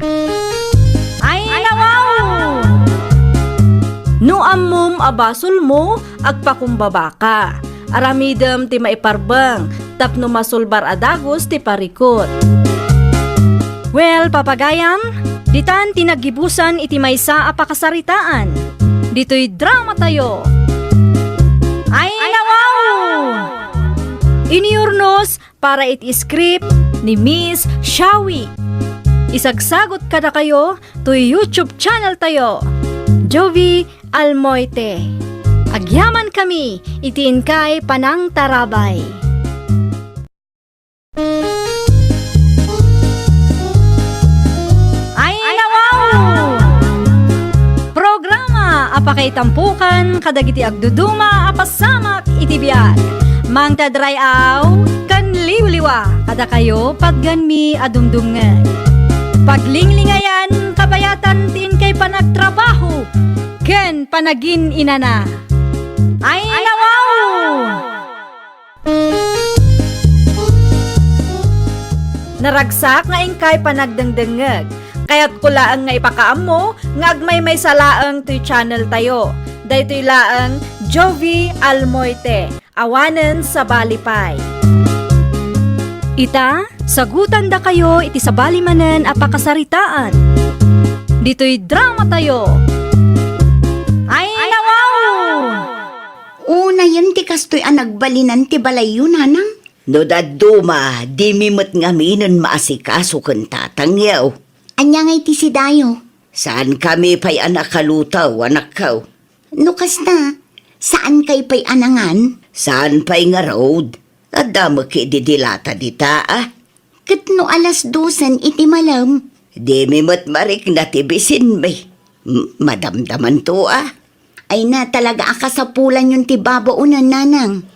Ay, nawaw! No ammom a basolmo, agpakumbabaka. Aramidem ti maiparbeng tapno masulbar a dagus ti parikut. Well, papagayam, ditan ti naggibusan iti maysa a pakasaritaan. Ditoy dramatayo. Ay, nawaw! Iniurnos para iti script ni Miss Shawi. Isagsagot kadakayo toy YouTube channel tayo, Jovi Almoite. Agyaman kami iti inkay panangtarabay. Ay, nawaw! Programa a pakaitampukan kadagiti agduduma a pasamak iti biag. Mangted ray-aw ken liwliwa kadakayo patgenmi a dumdumngeg. Paglinglingayan, kabayatan ti inkay panagtrabaho ken panagin-inana. Ay, nawaw! Naragsak nga inkay panagdengdengngeg. Kayatko laeng nga ipakaammo nga agmaymaysa laeng toy channel tayo. Daytoy laeng Jovi Almoite, awanen sabali pay. Ita, sagutandakayo iti sabali manen a pakasaritaan. Ditoy dramatayo. Ay, nawaw! Kastoy a nagbalinan ti balayyo, nanang? No dadduma, dimi met ngaminen maasikaso ken tatangyo. Ania ngay ti sidayo? Saankami pay a nakalutaw, anakko. No kasta, saankay pay a nangan? Saan pay ngarud? Adda met idi dilata dita, a? Ket no alas dosen iti malem? Dimi met marikna ti bisinmi. M-, madamdamanto, a? Ay na, talaga a kasapulanyon ti babaonen, nanang.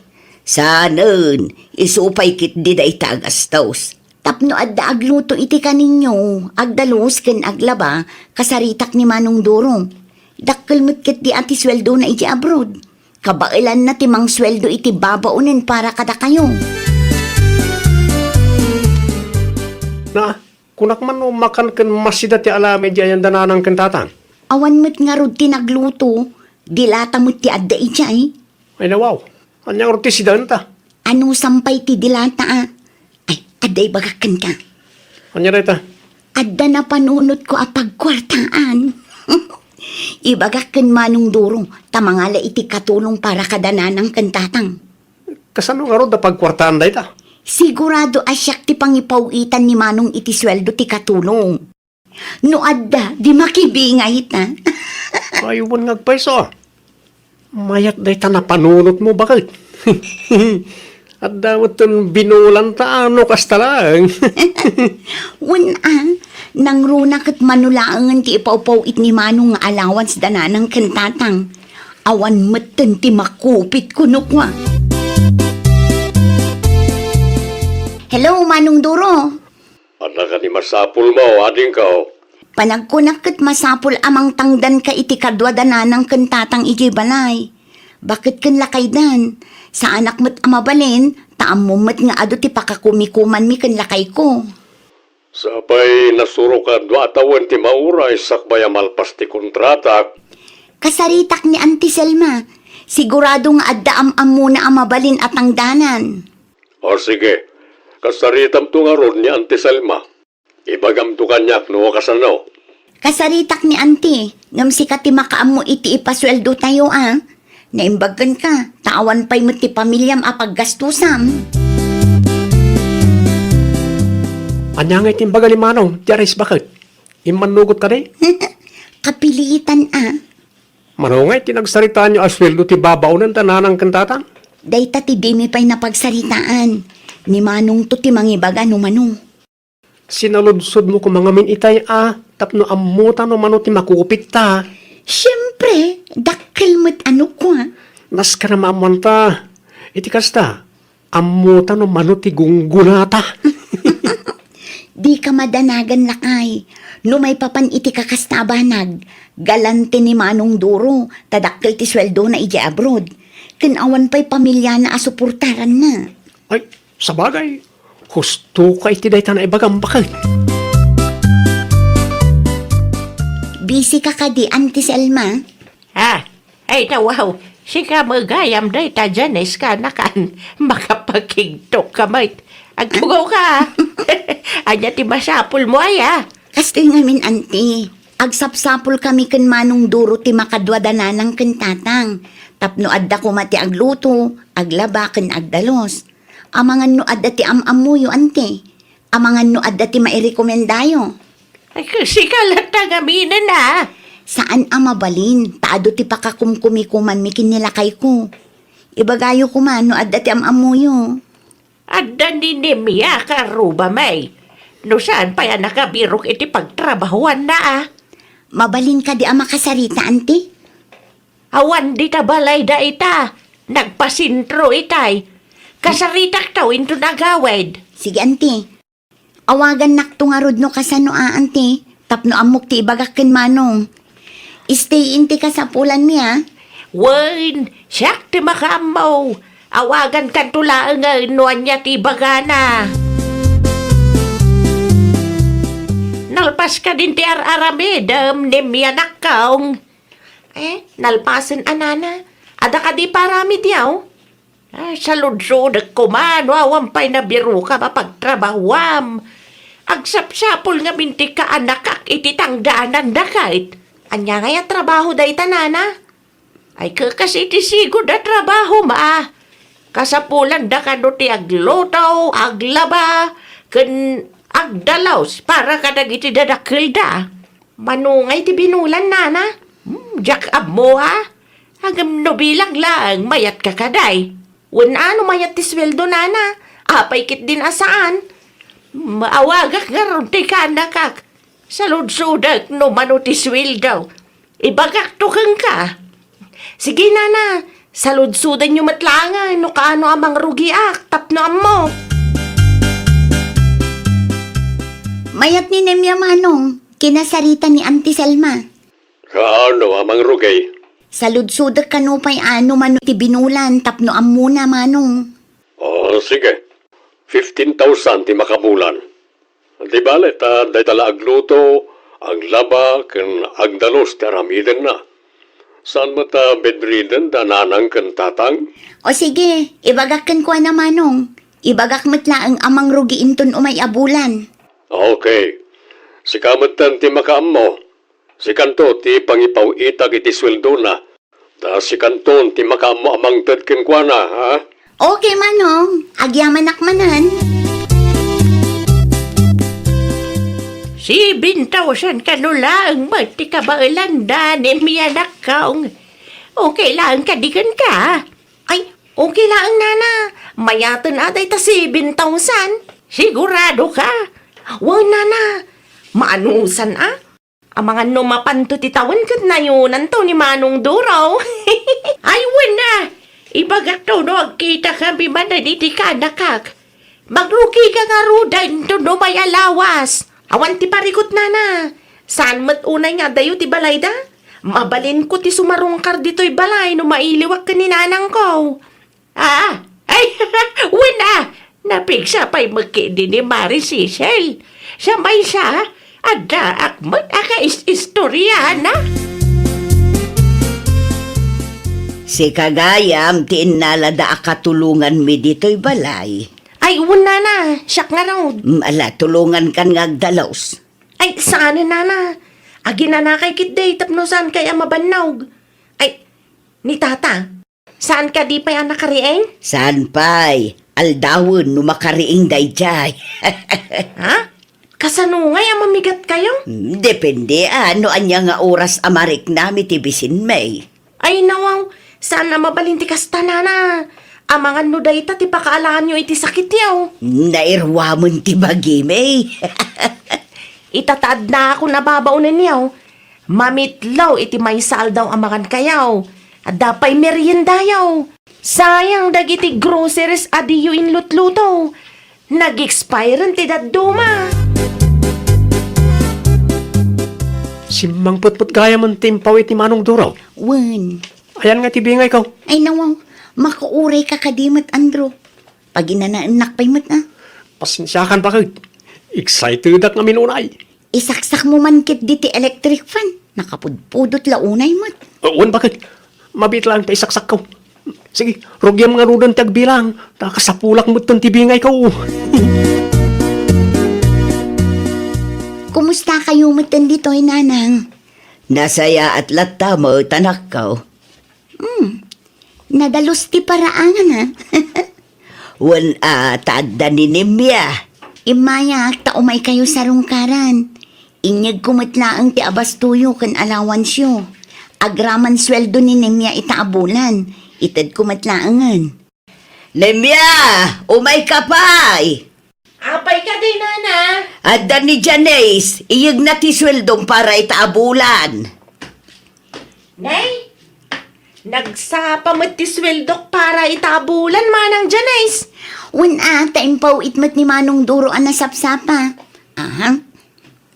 Saanen, isu pay ketdi dayta a gastos. Tapno adda agluto iti kaninyo, agdalus ken aglaba, kasaritak ni Manong Duro. Dakkel met ketdi a ti sueldona iti abroad. Kabaelanna ti mangsueldo iti babaonen para kadakayo. Na, kunak man no makan ken masida ti alamid iti ayanda nanang ken tatang? Awan met ngarud ti nagluto, dilata met ti adda idiay. Ay, nawaw. Ania ngarud ti sidaenta? Anusam pay ti dilata, a? Ay, adda ibagak kenka. Ania dayta? Adda napanunotko a pagkuartaan. Ibagak ken Manong Duro, ta mangala iti katulong para kada nanang ken tatang. Kasano ngarud a pagkuartaan dayta? Sigurado a siak ti pangipaw-itan ni Manong iti sueldo ti katulong. No adda, di makibingayta. Ay, wen nga agpayso. Mayat dayta napanunotmo, baket. Adda metten binulanta, a, no kasta laeng. Wen, a, nangruna ket mano laengen ti ipawpaw-it ni Manong nga allowance da nanang ken tatang. Awan metten ti makupit kuno kua. Hello, Manong Duro. Adda kadi masapulmo, adingko? Panagkunak ket masapul a mangtangdanka iti kadua da nanang ken tatang idiay balay. Baket ken lakaydan. Saanak met a mabalin, ta ammom met nga adu ti pakakumikumanmi ken lakayko. Sapay nasurok a dua a tawen ti mauray sakbay a malpas ti kontratak. Kasaritak ni Auntie Selma. Sigurado nga adda am-ammona a mabalin a tangdanan. O sige, kasaritamto ngarud ni Auntie Selma. Ibagamto kaniak no kasano. Kasaritak ni Auntie, ngem sika ti makaammo iti ipasueldotayo, a. Naimbag kenka, ta awan pay met ti pamiliam a paggastusam. Ania ngay ti imbaga ni Manong, ti aris baket? Immannugot kadi? Kapilitan, a. Mano ngay ti nagsaritaanyo a sueldo ti babaonen da nanang ken tatang? Dayta ti dimi pay napagsaritaan. Ni Manongto ti mangibaga no mano. Sinaludsodmo koma ngamin itay a tapno ammota no mano ti makupitta. Siempre, dakkel met a no kua. Nasken a maammoanta. Iti kasta, ammota no mano ti gunggonata. Dika madanagan, lakay. No maipapan iti kakasta a banag, galante ni Manong Duro, ta dakkel ti sueldona idiay abroad. Ken awan pay pamiliana a suportaranna. Ay, sabagay, husto ka iti dayta naibagam, baket. Busy ka kadi, Auntie Selma? Ah, ay, nawaw, sika met gayam dayta Janice, kaanakan, makapakigtok ka met. Agtugaw ka, ah. Ania ti masapulmo, aya? Kastoy ngamin, Auntie. Agsapsapulkami ken Manong Duro ti makadua da nanang ken tatang. Tapno adda koma ti agluto, aglaba, ken agdalus. Amangan no adda ti am-ammoyo, Auntie. Amangan no adda ti mairekomendayo. Ay, sika latta ngaminen, a. Saan a mabalin, ta adu ti pakakumkumikumanmi ken ni lakayko. Ibagayo koma no adda ti am-ammoyo. Adda ni Nemia, karrubami. No saan pay a nakabirok iti pagtrabahuanna, a. Mabalin kadi a makasarita, Auntie? Awan dita balay dayta. Nagpasentro itay. Kasaritakto inton agawid. Sige, Auntie. Awagannakto ngarud no kasano a, Auntie, tapno ammok ti ibagak ken Manong. Stay in ti kasapulanmi, a. Wen, siak ti makaammo. Awagankanto laengen no ania ti ibagana. Nalpas kadin ti ar-aramidem, Nemia, anakko. Eh, nalpasen a nana. Adda kadi paramidyo? Ah, saludsodek koma no awan pay nabirokam a pagtrabahuam. Agsapsapul ngamin ti kaanakak iti tangdananda ket. Ania ngay a trabaho dayta, nana? Ay, kekas iti sigud a trabahom, a. Kasapulanda kano ti agluto, aglaba, ken agdalus para kadagiti dadakkelda. Mano ngay ti binulan, nana? Hmm, diak ammo, ha? Ngem no bilang laeng, mayatka kadi? Wen a no mayat ti sueldo, nana? Apay ketdin a saan? Maawagak ngarud ti kanakak. Saludsodek no mano ti sueldo. Ibagakto kenka. Sige, nana, saludsodenyo met laengen no kaano a mangrugiak tapno ammo. Mayat ni Nemia, manong, kinasarita ni Auntie Selma. Kaano a mangrugi? Saludsodek kano pay a no mano ti binulan tapno ammona, manong. O, sige. Fifteen thousand ti makabulan. Di bale, ta dayta la agluto, aglaba, ken agdalus ti aramidenna. Saan met a bedridden da nanang ken tatang? O sige, ibagak kenkuana, manong. Ibagak met laeng a mangrugi inton umay a bulan. Okay. Sika metten ti makaammo. Sikanto ti pangipaw-itak iti sueldona. Ta sikanton ti makaammo a mangted kenkuana, ha? Okay, manong. Agyamanak manen. Seven thousand kano laeng met ti kabaelanda, Nemia, anakko. Okay laeng kadi kenka? Ay, okay laeng, nana. Mayaten a dayta seven thousand. Sigurado ka? Wen, nana. Maanusan a? Amangan no mapanto ti tawen ket nayonanto ni Manong Duro. Ay, wen a! Ibagakto no agkitakami manen iti kanakak. Magrugika ngaruden no may a lawas. Awan ti parikut, nana. Saan met unay nga adayo ti balayda? Mabalinko ti sumarungkar ditoy balay no mailiwak ken ni nanangko. Ah, ay, wen a, napigsa pay met ketdi ni Mari Cecil. Sa maysa, addaak met a kais-istoriana. Sika gayam ti innalada a katulonganmi ditoy balay. Ay, wen, nana, siak ngarud. Mm, ala, tulongankan nga agdalus. Ay, saanen, nana. Aginanakay ketdi tapno saankay a mabannog. Ay, ni tata. Saan kadi pay a nakariing? Saan pay? Aldawen no makariing daydiay. Ha? Kasano ngay a mamigatkayo? Hmm, depende a no ania nga oras a mariknam iti bisinmi. Ay, nawaw, saan a mabalin ti kasta, nana. Amangan no dayta ti pakaalaanyo iti sakityo. Nairuamen ti bagimi. Itataadnakon a babaonenyo. Mamitlaw iti maysa aldaw a mangankayo. Adda pay meriendayo. Sayang dagiti groceries a diyo inlutluto. Nag-expiren ti dadduma. Simmangpetpet gayamen ti impaw iti Manong Duro. Wen. Ayan nga ti bingayko. Ay, nawaw. Makauray ka kadi met, Andrew. Paginanaennak pay met, a. Pasensiakan, baket. Excitedak ngamin unay. Isaksak mo man ketdi ti electric fan. Nakapudpudot la unay met. Wen, baket. Mabiit laeng ta isaksakko. Sige, rugiam ngaruden ti agbilang, ta kasapulak metten ti bingayko. Kumusta kayo metten ditoy, nanang? Nasayaat latta met, anakko. Hmm. Nadalus ti paraangan, a. Wen a, ta adda ni Nemia. Immayak ta umaykayo sarungkaran. Inyegko met laeng ti abastoyo ken alawansyo. Agraman sueldo ni Nemia ita a bulan. Itedko met laengen. Nemia, umayka pay! Apay kadi, nana? Adda ni Janice, iyegna ti sueldom para ita a bulan. Nay, nagsapa met ti sueldok para ita a bulan, manang Janice. Wen a, ta impaw-it met ni Manong Duro a nasapsapa. Aha.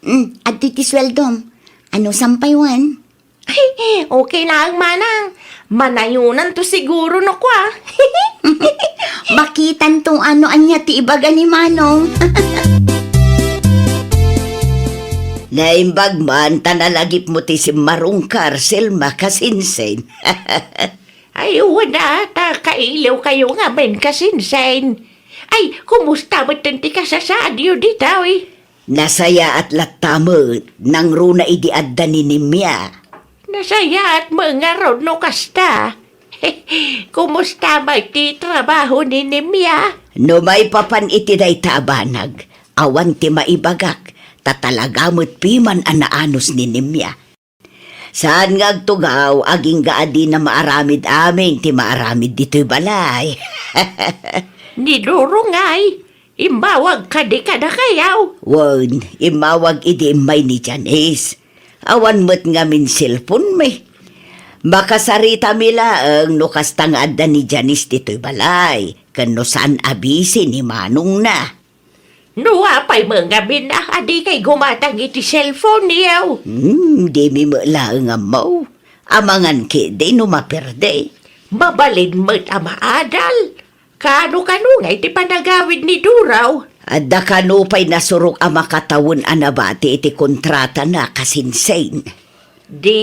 Mm, adtoy ti sueldom. Ano sampay wen? Ay, okay laeng, manang. Manayonanto siguro no kua. Makitanto no ania ti ibaga ni Manong. Naimbag man ta nalagipmo ti simmarungkar, Selma, kasinsin. Ay, wen a, ta kailiwkayo ngamin, kasinsin. Ay, kumusta metten ti kasasaadyo ditoy? Nasayaat latta met, nangruna idi adda ni Nemia. Nasayaat met ngarud no kasta. Kumusta Kasta met ti trabaho ni Nemia? No maipapan iti dayta a banag, awan ti maibagak, ta talaga met piman a naanus ni Nemia. Saan nga agtugaw, agingga a dina maaramid amin ti maaramid ditoy balay. Ni Duro ngay, immawag kadi kadakayaw? Wen, immawag idi immay ni Janice. Awan met ngamin cellphone mi. Makasaritami laeng no kasta nga adda ni Janice ditoy balay, ken no saan a busy ni manongna. No apay met ngamin a, a dikay gumatang iti cellphone-yo? Hmm, dimi met laeng ammo. Amangan ketdi no maperde. Mabalin met a maadal. Kano-kano ngay ti panagawid ni Duraw? Adda kano pay nasurok a makatawen a nabati iti kontratana, kasinsin. Di,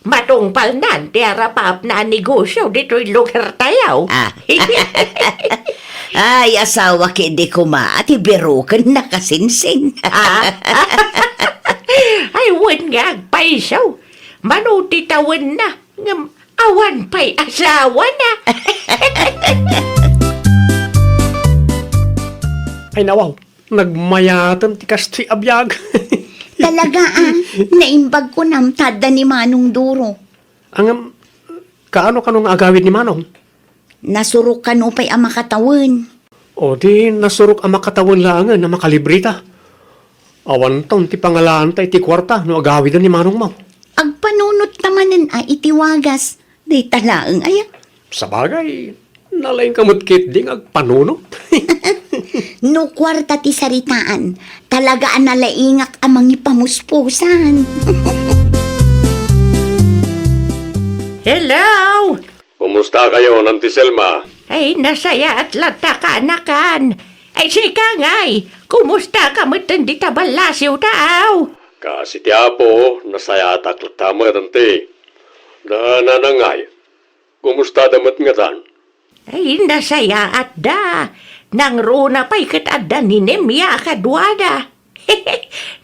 matungpalnan ti arapapna a negosio ditoy lugartayo. Ah. Ay, asawa ketdi koma, a ti birokenna, kasinsin. Ah. Ay, wen nga agpayso. Mano ti tawenna, ngem awan pay asawana. Ay, nawaw, nagmayaten ti kastoy a biag. Talaga, ah, naimbag kunam ta adda ni Manong Duro. Ngem, kaano-kano nga agawid ni Manong? Nasurok kano pay a makatawen. O di nasurok a makatawen laengen a makalibreta. Awanton ti pangalaanta iti kuarta no agawiden ni manongmo. Agpanunot ta manen a iti wagas, dayta laeng aya. Sabagay, nalaingka met ketdi nga agpanunot. No kuarta ti saritaan, talaga a nalaingak a mangipamuspusan. Hello! Kumustakayon, Auntie Selma? Ay, nasayaat latta, kaanakan. Ay, sika ngay, kumustaka metten dita ballasiwta, aw? Kas iti Apo, nasayaatak latta met, Auntie. Da nanang ngay, kumustada met ngatan? Ay, nasayaatda. Nangruna pay ket adda ni Nemia a kaduada.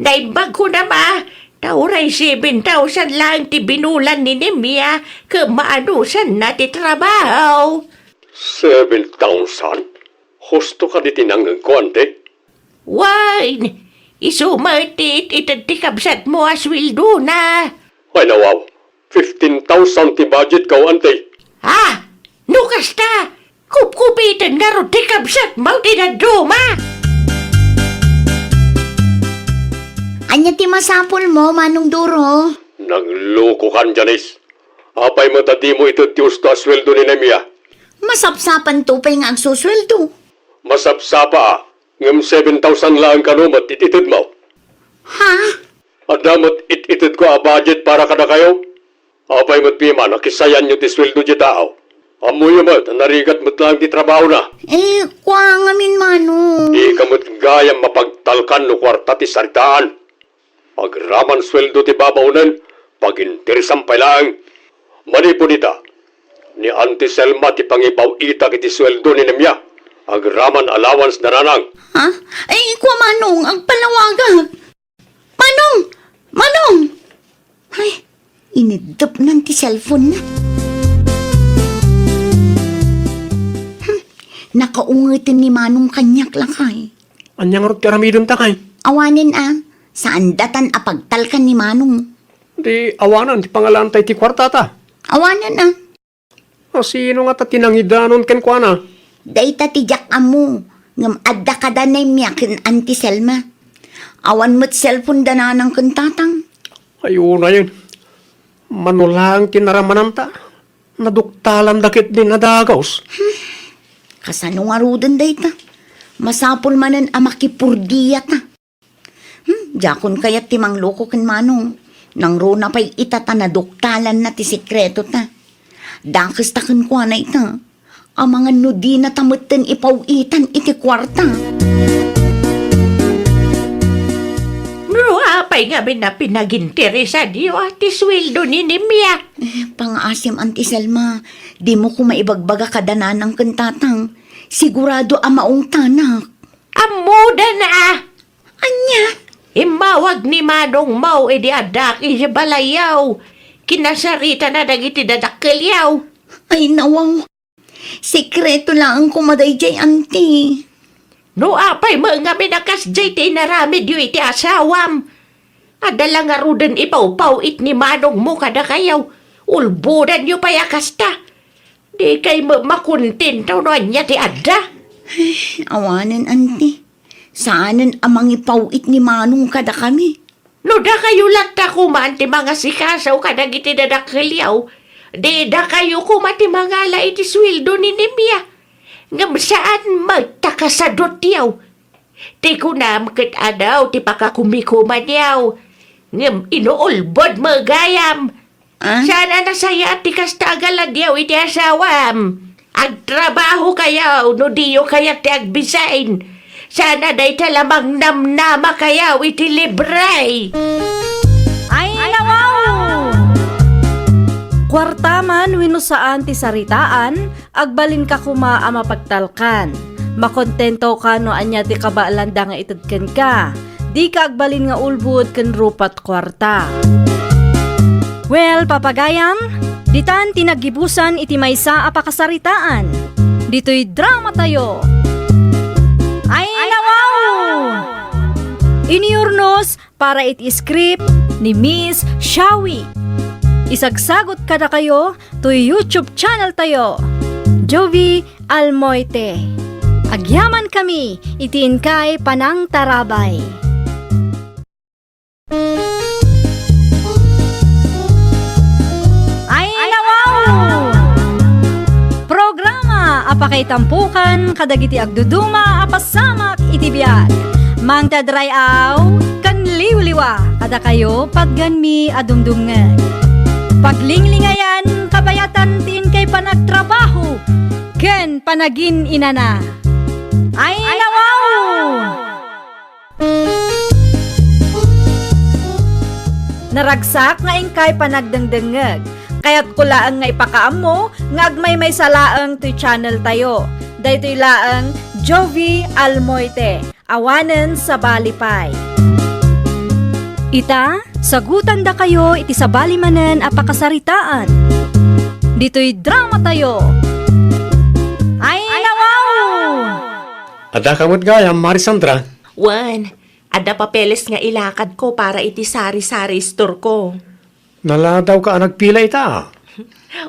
Naimbag kunam a, ta uray seven thousand laeng ti binulan ni Nemia ket maanusanna ti trabaho. Seven thousand? Husto kadi ti nangngegko, Auntie? Wen, isu met ti it-ited ti kabsatmo a sueldona. Ay, nawaw, fifteen thousand ti budgetko, Auntie. Ah, no kasta, kupkupiten ngarud ti kabsatmo ti dadduma. Ania ti masapulmo, Manong Duro? Naglokokan, Janice. Apay met a dimo ited ti husto a sueldo ni Nemia? Masapsapanto pay nga agsusueldo. Masapsapa a, ngem seven thousand laeng kano met it-itedmo. Ha? Adda met it-itedko a budget para kadakayo. Apay met piman a kisayanyo ti sueldo ti tao? Ammoyo met a narigat met laeng ti trabahona. Eh, kua ngamin, Manong. Dika met gayam mapagtalkan no kuarta ti saritaan. Agraman sueldo ti babaonen, paginteresan pay laeng. Manipud ita, ni Auntie Selma ti pangibaw-itak iti sueldo ni Nemia, agraman allowance da nanang. Ha? Ay, kua, Manong, agpalawagak. Manong! Manong! Ay, iniddepnan ti cellphone-na. Hmm, nakaungeten ni Manong kaniak, lakay. Ania ngarud ti aramidenta, kay? Awanen a, saan datan a pagtalkan ni Manong. Di awanen ti pangalaanta iti kuartata. Awanen a. A, sino ngata ti nangidanon kenkuana? Dayta ti diak ammo, ngem adda kada Nemia ken Auntie Selma. Awan met cellphone da nanang ken tatang. Ay, unayen. Mano laeng ti naramananta, naduktalanda ketdi a dagus. Hmm. Kasano ngaruden dayta? Masapul manen a makipurdiata. Hmm, diakon kayat ti mangloko ken Manong. Nangruna pay ita ta naduktalanna ti sekretota. Dakesta kenkuana ita. Amangan no dinata metten ipaw-itan iti kuarta. No apay ngamin a pinaginteresanyo a ti sueldo ni Nemia? Eh, pangaasim, Auntie Selma. Dimo koma ibagbaga kada nanang ken tatang. Sigurado a maungtanak. Ammodan a! Ania? Immawag ni Manongmo idi addaak idiay balayyo. Kinasaritana dagiti dadakkelyo. Ay, nawaw. Sekreto laeng koma daydiay, anti. No apay met ngamin a kasdiay ti inaramidyo iti asawam? Adda la ngaruden ipawpaw-it ni manongmo kadakayo. Ulbodanyo pay a kasta. Dikay met makontento no ania ti adda. Awanen, anti. Saanen a mangipaw-it ni manong kadakami. No dakayo latta koma ti mangasikaso kadagiti dadakkelyo, di dakayo koma ti mangala iti sueldo ni Nimia. Ngem saan met ta kasadutyo. Ti kunam ket adu ti pakakumikumanyo, ngem inuulbodmo gayam. Ah? Saan a nasayaat ti kasta a galadyo iti asawam. Agtrabahokayo no diyo kayat ti agbisin. Saan a dayta la mangnamnamakayo iti libre. Ay, nawaw! Kuarta man wenno saan ti saritaan, agbalinka koma a mapagtalkan. Makontentoka no ania ti kabaelanda nga ited kenka. Dika agbalin nga ulbod ken rupat kuarta. Well, papagayam, ditan ti naggibusan iti maysa a pakasaritaan. Ditoy dramatayo. Ay, nawaw! Iniurnos para iti script ni Miss Shawi. Isagsagot kadakayo toy YouTube channel tayo, Jovi Almoite. Agyaman kami iti inkay panangtarabay. Ay, nawaw! Programa a pakaitampokan kadagiti agduduma a pasamak iti biag. Mangted ray-aw ken liwliwa kadakayo patgenmi a dumdumngeg. Paglinglingayan, kabayatan ti inkay panagtrabaho ken panagin-inana. Ay, nawaw! Naragsak nga inkay panagdengdengngeg. Kayatko laeng nga ipakaammo nga agmaymaysa laeng toy channel tayo. Daytoy laeng Jovi Almoite, awanen sabali pay. Ita, sagutandakayo iti sabali manen a pakasaritaan. Ditoy dramatayo. Ay, nawaw! Adda ka met gayam, Mari Sandra? Wen, adda papeles nga ilakadko para iti sari-sari store ko. Naladawka a nagpila ita.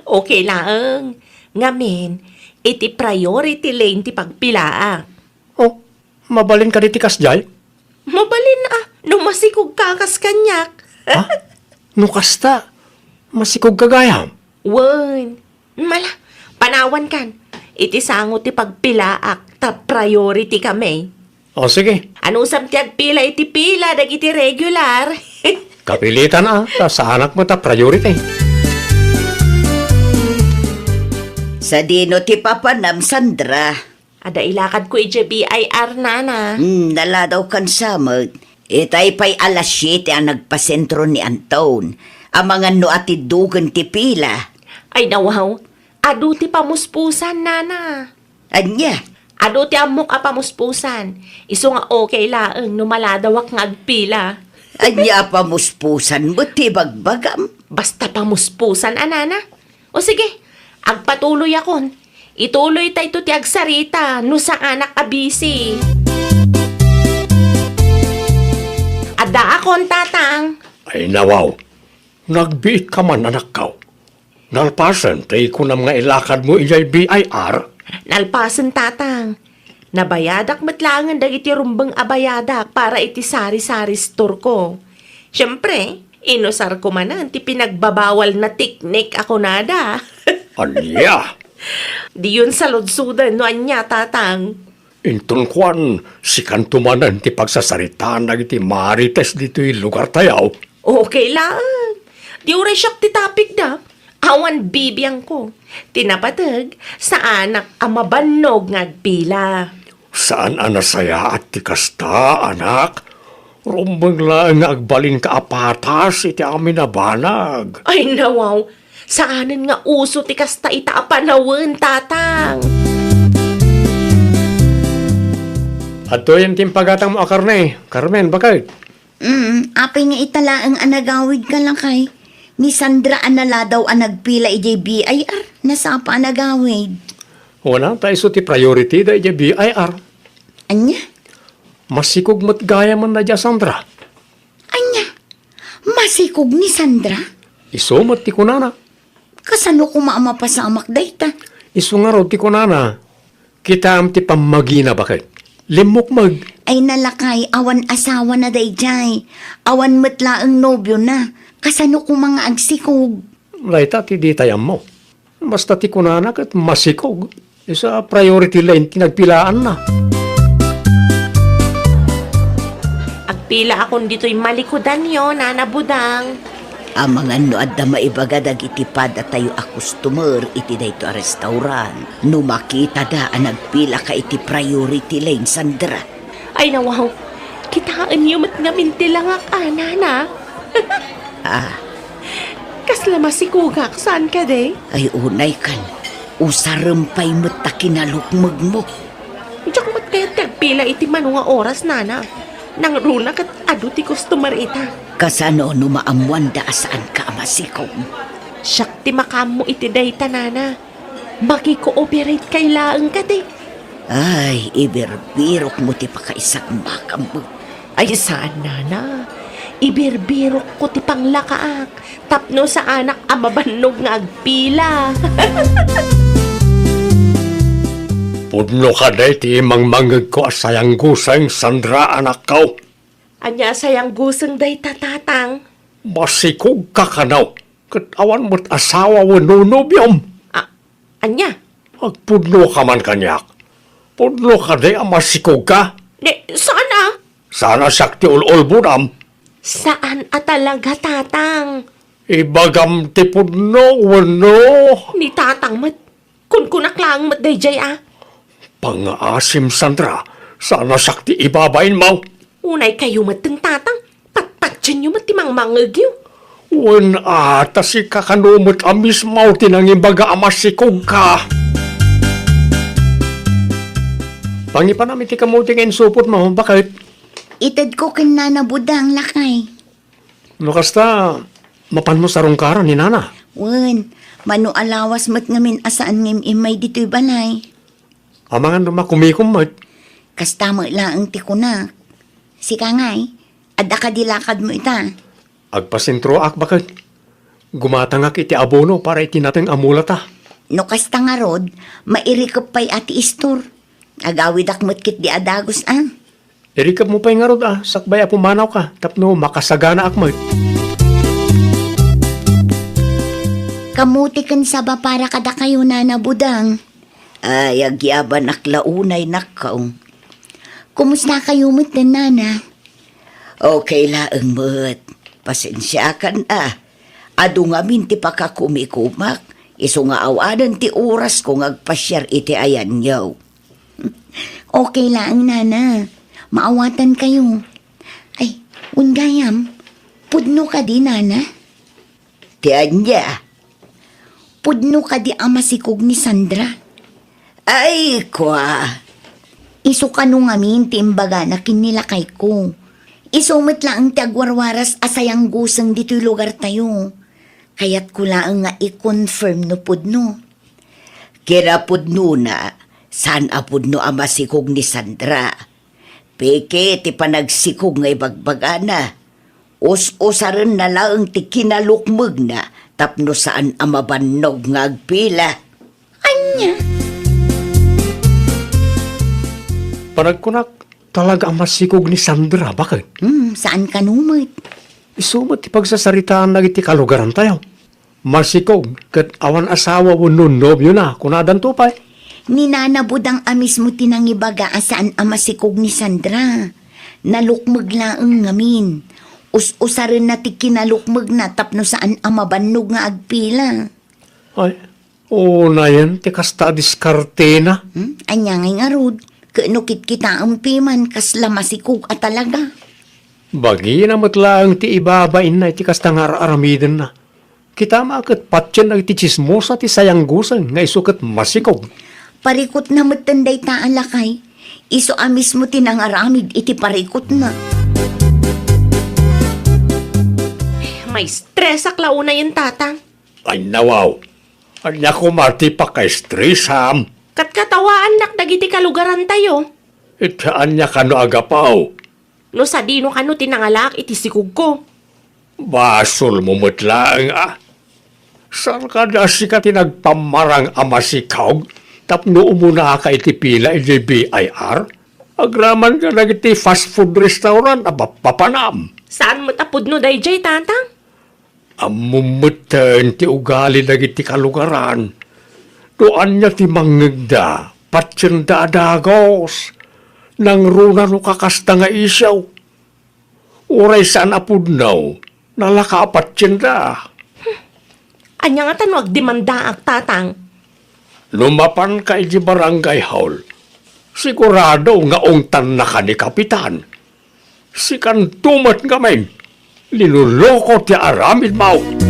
Okay laeng. Ngamin, iti priority lane ti pagpilaak. Oh, mabalin kadi ti kasdiay? Mabalin a, no masikogka kas kaniak. Ha? No kasta, masikogka gayam? Wen, mala, panawankan. Iti sango ti pagpilaak, ta priority kami. O, sige. Anusam ti agpila iti pila dagiti regular? Kapilitan a, ta saanak met a priority. Sadino ti papanam, Sandra? Adda ilakadko idiay B I R, nana. Hmm, naladaw kan samet. Itay pay alas siete a nagpasentro ni Anton. Amangan no atiddogen ti pila. Ay, nawaw. Adu ti pamuspusan, nana. Ania? Adu ti ammok a pamuspusan. Isu nga okay laeng no maladawak nga agpila. Ania a pamuspusan met ti ibagbagam? Basta pamuspusan a, nana. O sige, agpatuloyakon. Ituloytayto ti agsarita no saanak a busy. Addaakon, tatang. Ay, nawaw. Nagbiitka man, anakko. Nalpasen ti kunam nga ilakadmo idiay B I R? Nalpasen, tatang. Nabayadak met laengen dagiti rumbeng a bayadak para iti sari-sari store ko. Siempre, inusarko manen ti pinagbabawalna teknik a kunada. Ania? Diyon saludsoden no ania, tatang. Inton kuan, sikanto manen ti pagsasaritaan dagiti marites ditoy lugartayo. Okay laeng. Di uray siak ti topicda. Awan bibiangko. Ti napateg, saanak a mabannog nga agpila. Saan a nasayaat ti kasta, anak. Rumbeng laeng nga agbalinka a patas iti amin a banag. Ay, nawaw. Saanen nga uso ti kasta ita a panawen, tatang. Adtoyen ti impagatangmo a karne, Carmen, baket. Mm, apay nga ita laeng a nagawidka, lakay? Ni Sandra a naladaw a nagpila idiay B I R, nasapa a nagawid. Wen a, ta isu ti priority da idiay B I R. Ania? Masikog met gayamen da idiay Sandra. Ania? Masikog ni Sandra? Isu met ti kunana. Kasano koma a mapasamak dayta? Isu ngarud ti kunana. Kitaem ti pammagina, baket. Limmukmeg. Ay, nalakay, awan asawana daydiay. Awan met laeng nobiona. Kasano koma nga agsikog? Dayta ti ditay ammo. Basta ti kunana ket masikog. Isu a priority lane ti nagpilaanna. Agpilaakon ditoy malikudanyo, Nana Budang. Amangan no adda maibaga dagiti padatayo a customer iti daytoy a restaurant no makitada a nagpilaka iti priority lane, Sandra. Ay, nawaw. Kitaenyo met ngamin ti langak, a, Nana. Ah. Kasla masikogak, saan kadi? Ay, unay kan. Usarem pay met ta kinalukmegmo. Diak met kayat ti agpila iti mano nga oras, Nana. Nangruna ket adu ti customer ita. Kasano no maammoanda a saanka a masikog? Siak ti makaammo iti dayta, Nana. Maki-cooperate kay laeng kadi. Ay, ibirbirokmo ti pakaisagmakam. Ay, saan, Nana. Ibirbirokko ti panglakaak tapno saanak a mabannog nga agpila. Pudno kadi ti mangmangngegko a sayangguseng, Sandra, anakko. Ania a sayangguseng dayta, Tatang? Masikogka kano, ket awan met asawa wenno nobiom. A-, ania? Agpudnoka man kaniak. Pudno kadi a masikogka? Di, saan a? Saan a siak ti ul-ulbodam? Saan a talaga, Tatang? Ibagam ti pudno wenno? Ni Tatang met. Kunkunak laeng met daydiay a. Pangngaasim, Sandra, saan a siak ti ibabainmo. Unay kayo met, Tatang. Patpatienyo met ti mangmangngegyo. Wen a, ta sika kano met a mismo ti nangibaga a masikogka. Pangipanam iti kamuti nga insupotmo, baket. Itedko ken Nana Budang, lakay. No kasta, mapanmo sarungkaran ni Nana? Wen, mano a lawas met ngamin a saan nga im-immay ditoy balay. Amangan no makumikom met. Kasta met laeng ti kunak. Sika ngay, adda kadi lakadmo ita? Agpasentroak, baket. Gumatangak iti abono para iti nateng a mulata. No kasta ngarud, mairikep pay a ti istor. Agawidak met ketdi a dagus a. Irikepmo pay ngarud a sakbay a pumanawka tapno makasaganaak met. Kamuti ken saba para kadakayo, Nana Budang. Ay, agyabanak la unay, nakkaw. Kumusta kayo met, Nana? Okay laeng met. Pasensiakan a. Adu ngamin ti pakakumikumak, isu nga awanen ti orasko nga agpasiar iti ayanyo. Okay laeng, Nana. Maawatan kayo. Ay, wen gayam, pudno kadi, Nana? Ti ania? Pudno kadi a masikog ni Sandra? Ay, kua. Isu kano ngamin ti imbagana ken ni lakayko. Isu met laeng ti agwarwaras a sayangguseng ditoy lugartayo. Kayatko laeng nga i-confirm no pudno. Kinapudnona, saan a pudno a masikog ni Sandra. Peke ti panagsikog nga ibagbagana. Us-usarenna laeng ti kinalukmegna tapno saan a mabannog nga agpila. Ania? Panagkunak, talaga a masikog ni Sandra, baket? Hmm, saan kano met? Isu met ti pagsasaritaanna iti kalugarantayo. Masikog ket awan asawa wenno nobiona, kunadanto pay. Ni Nana Budang a mismo ti nangibaga a saan a masikog ni Sandra. Nalukmeg laeng ngamin. Us-usarenna ti kinalukmegna tapno saan a mabannog nga agpila. Ay, unayen ti kasta a diskartena. Hmm? Ania ngay ngarud? Ket no kitkitaem piman, kasla masikog a talaga. Bagina met laeng ti ibabainna iti kasta nga ar-aramidenna. Kita met ket patien dagiti tsismosa ti sayangguseng nga isu ket masikog. Parikutna metten dayta a lakay. Isu a mismo ti nangaramid iti parikutna. Maistresak la unayen, Tatang. Ay, nawaw. Ania koma ti pakaistresam? Katkatawaannak dagiti kalugarantayo. Iti ania kano a gapu? No sadino kano ti nangalaak iti sikogko? Basolmo met laeng a. Saan kadi a sika ti nagpammarang a masikog tapno umunaka iti pila iti B I R? Agraman kadagiti fast food restaurant a papapanam. Saan met a pudno daydiay, Tatang? Ammom metten ti ugali dagiti kalugaran. No ania ti mangngegda, patienda a dagus. Nangruna no kakasta nga isyu. Uray saan a pudno, nalaka a patienda. Ania ngata no agdemandaak, Tatang? No mapanka iti barangay hall, sigurado nga ungtannaka ni Kapitan. Sikanto met ngamin, linuloko ti aramidmo.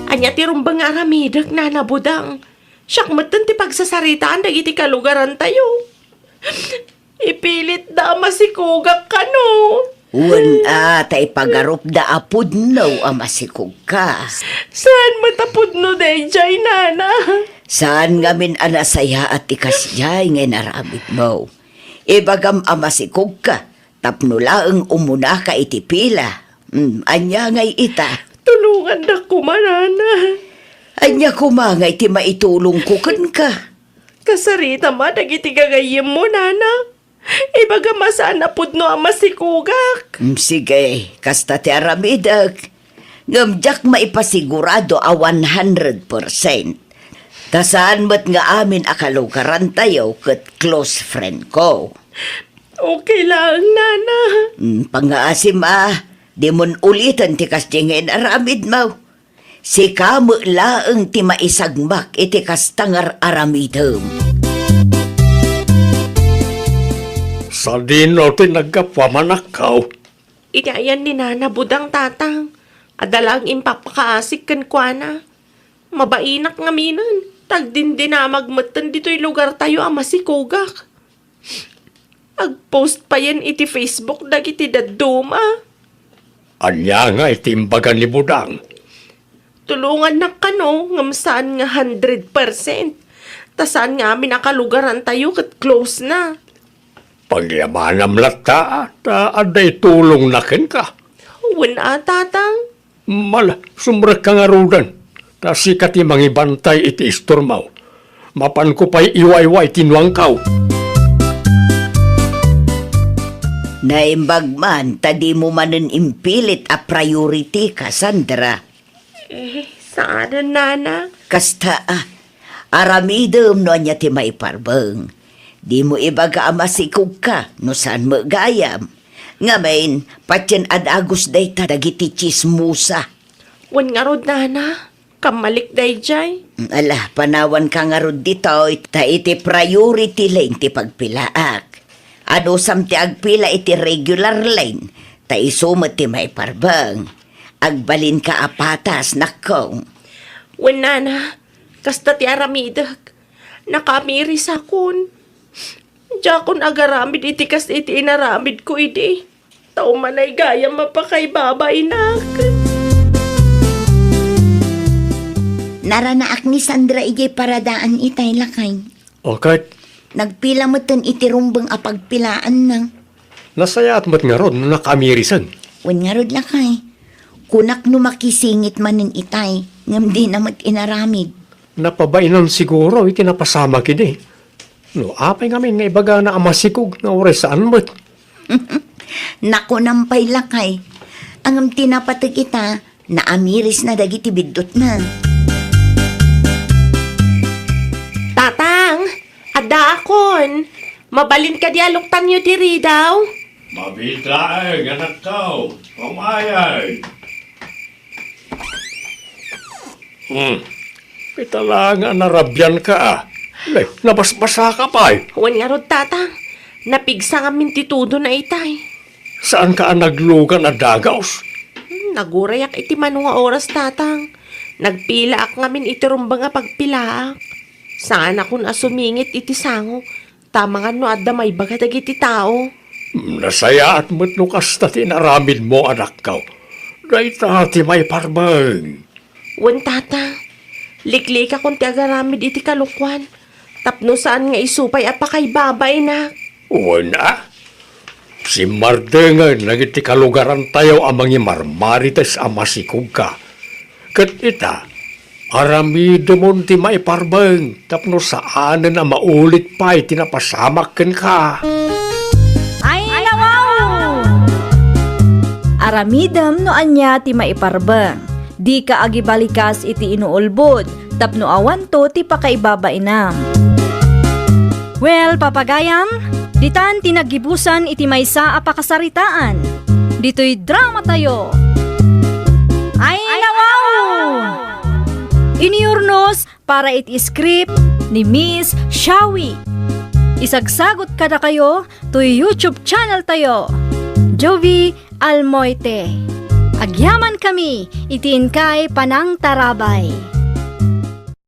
Ania ti rumbeng nga aramidek, Nana Budang? Siak metten ti pagsasaritaan dagiti kalugarantayo. Ipilitda a masikogak kano? Wen a, ta ipagarupda a pudno a masikogka. Saan met a pudno daydiay, Nana? Saan ngamin a nasayaat ti kasdiay nga inaramidmo? Ibagam a masikogka tapno laeng umunaka iti pila. Hmm, ania ngay ita? Tulongandak koma, Nana. Ania koma ngay ti maitulongko kenka? Kasaritam a dagiti gagayyemmo, Nana. Ibagam a saan a pudno a masikogak. Mm, sige, kasta ti aramidek. Ngem diak maipasigurado a one hundred percent. Ta saan met nga amin a kalugarantayo ket close friend ko. Okay laeng, Nana. Mm, pangngaasim a, dimon uliten ti kasdi nga inaramidmo. Sika met laeng ti maisagmak iti kasta nga ar-aramidem. Sadino ti naggapu a manakkaw? Iti ayan ni Nana Budang, Tatang. Adda laeng impapakaasik kenkuana. Mabainak ngaminen, ta agdindinamag metten ditoy lugartayo a masikogak. Agpost payen iti Facebook dagiti dadduma. Ania ngay ti imbaga ni Budang? Tulongannak kano, ngem saan nga hundred percent. Ta saan nga amin a kalugarantayo ket close na. Pagyamanam latta, ta adda itulongna kenka. Wen a, Tatang. Mala, sumrekka ngaruden, ta sika ti mangibantay iti istormo. Mapanko pay iwaywa iti nuangko. Naimbag man ta dimo manen impilit a priority ka, Sandra. Eh, saanen, Nana? Kasta a, aramidem no ania ti maiparbeng. Dimo ibaga a masikogka no saan met gayam. Ngamin, patien a dagus dayta dagiti tsismosa. Wen ngarud, Nana, kammalik daydiay. Ala, panawanka ngarud ditoy, ta iti priority lane ti pagpilaak. Adusam ti agpila iti regular lane, ta isu met ti maiparbeng. Agbalinka a patas, nakkong. Wen, Nana, kasta ti aramidek. Nakaamirisakon. Diakon agaramid iti kas iti inaramidko idi. Ta umanay gayam a pakaibabainak. Naranaak ni Sandra idiay paradaan itay, lakay. O ket? Nagpila metten iti rumbeng a pagpilaanna. Nasayaat met ngarud no nakaamirisan. Wen ngarud, lakay. Kunak no makisingit manen itay, ngem dina met inaramid. Napabainan siguro iti napasamak idi. No apay ngamin nga ibagana a masikog nga uray saan met? Nakunam pay, lakay. Ngem ti napateg ita, naamirisna dagiti biddutna. Tatang, addaakon. Mabalin kadi a luktanyo ti ridaw? Mabiit laeng, anakko. Umayay. Hmm. Ita la nga narabianka, a. Nay, nabasbasaka pay. Wen ngarud, Tatang. Napigsa ngamin ti tudona itay. Saanka a naglugan a dagus? Hmm, nagurayak iti mano nga oras, Tatang. Nagpilaak ngamin iti rumbeng a pagpilaak. Saanakon a sumingit iti sango. Tamangan no adda maibaga dagiti tao. Nasayaat met no kasta ti inaramidmo, anakko. Dayta ti maiparbeng. Wen, Tata. Liklikakon ti agaramid iti kalokuan, tapno saan nga isu pay a pakaibabainak. Wen a, simmardengen dagiti kalugarantayo a mangimarmarites a masikogka. Ket ita, aramidemon ti maiparbeng tapno saanen a maulit pay ti napasamak kenka. Ay, nawaw! Aramidem no ania ti maiparbeng. Dika agibalikas iti inuulbod tapno awanto ti pakaibabainam. Well, papagayam, ditan ti naggibusan iti maysa a pakasaritaan. Ditoy dramatayo. Ay, nawaw! Iniyurnos para iti script ni Miss Shawi. Isagsagot kadakayo toy YouTube channel tayo, Jovie Almoite. Agyaman kami iti inkay panangtarabay.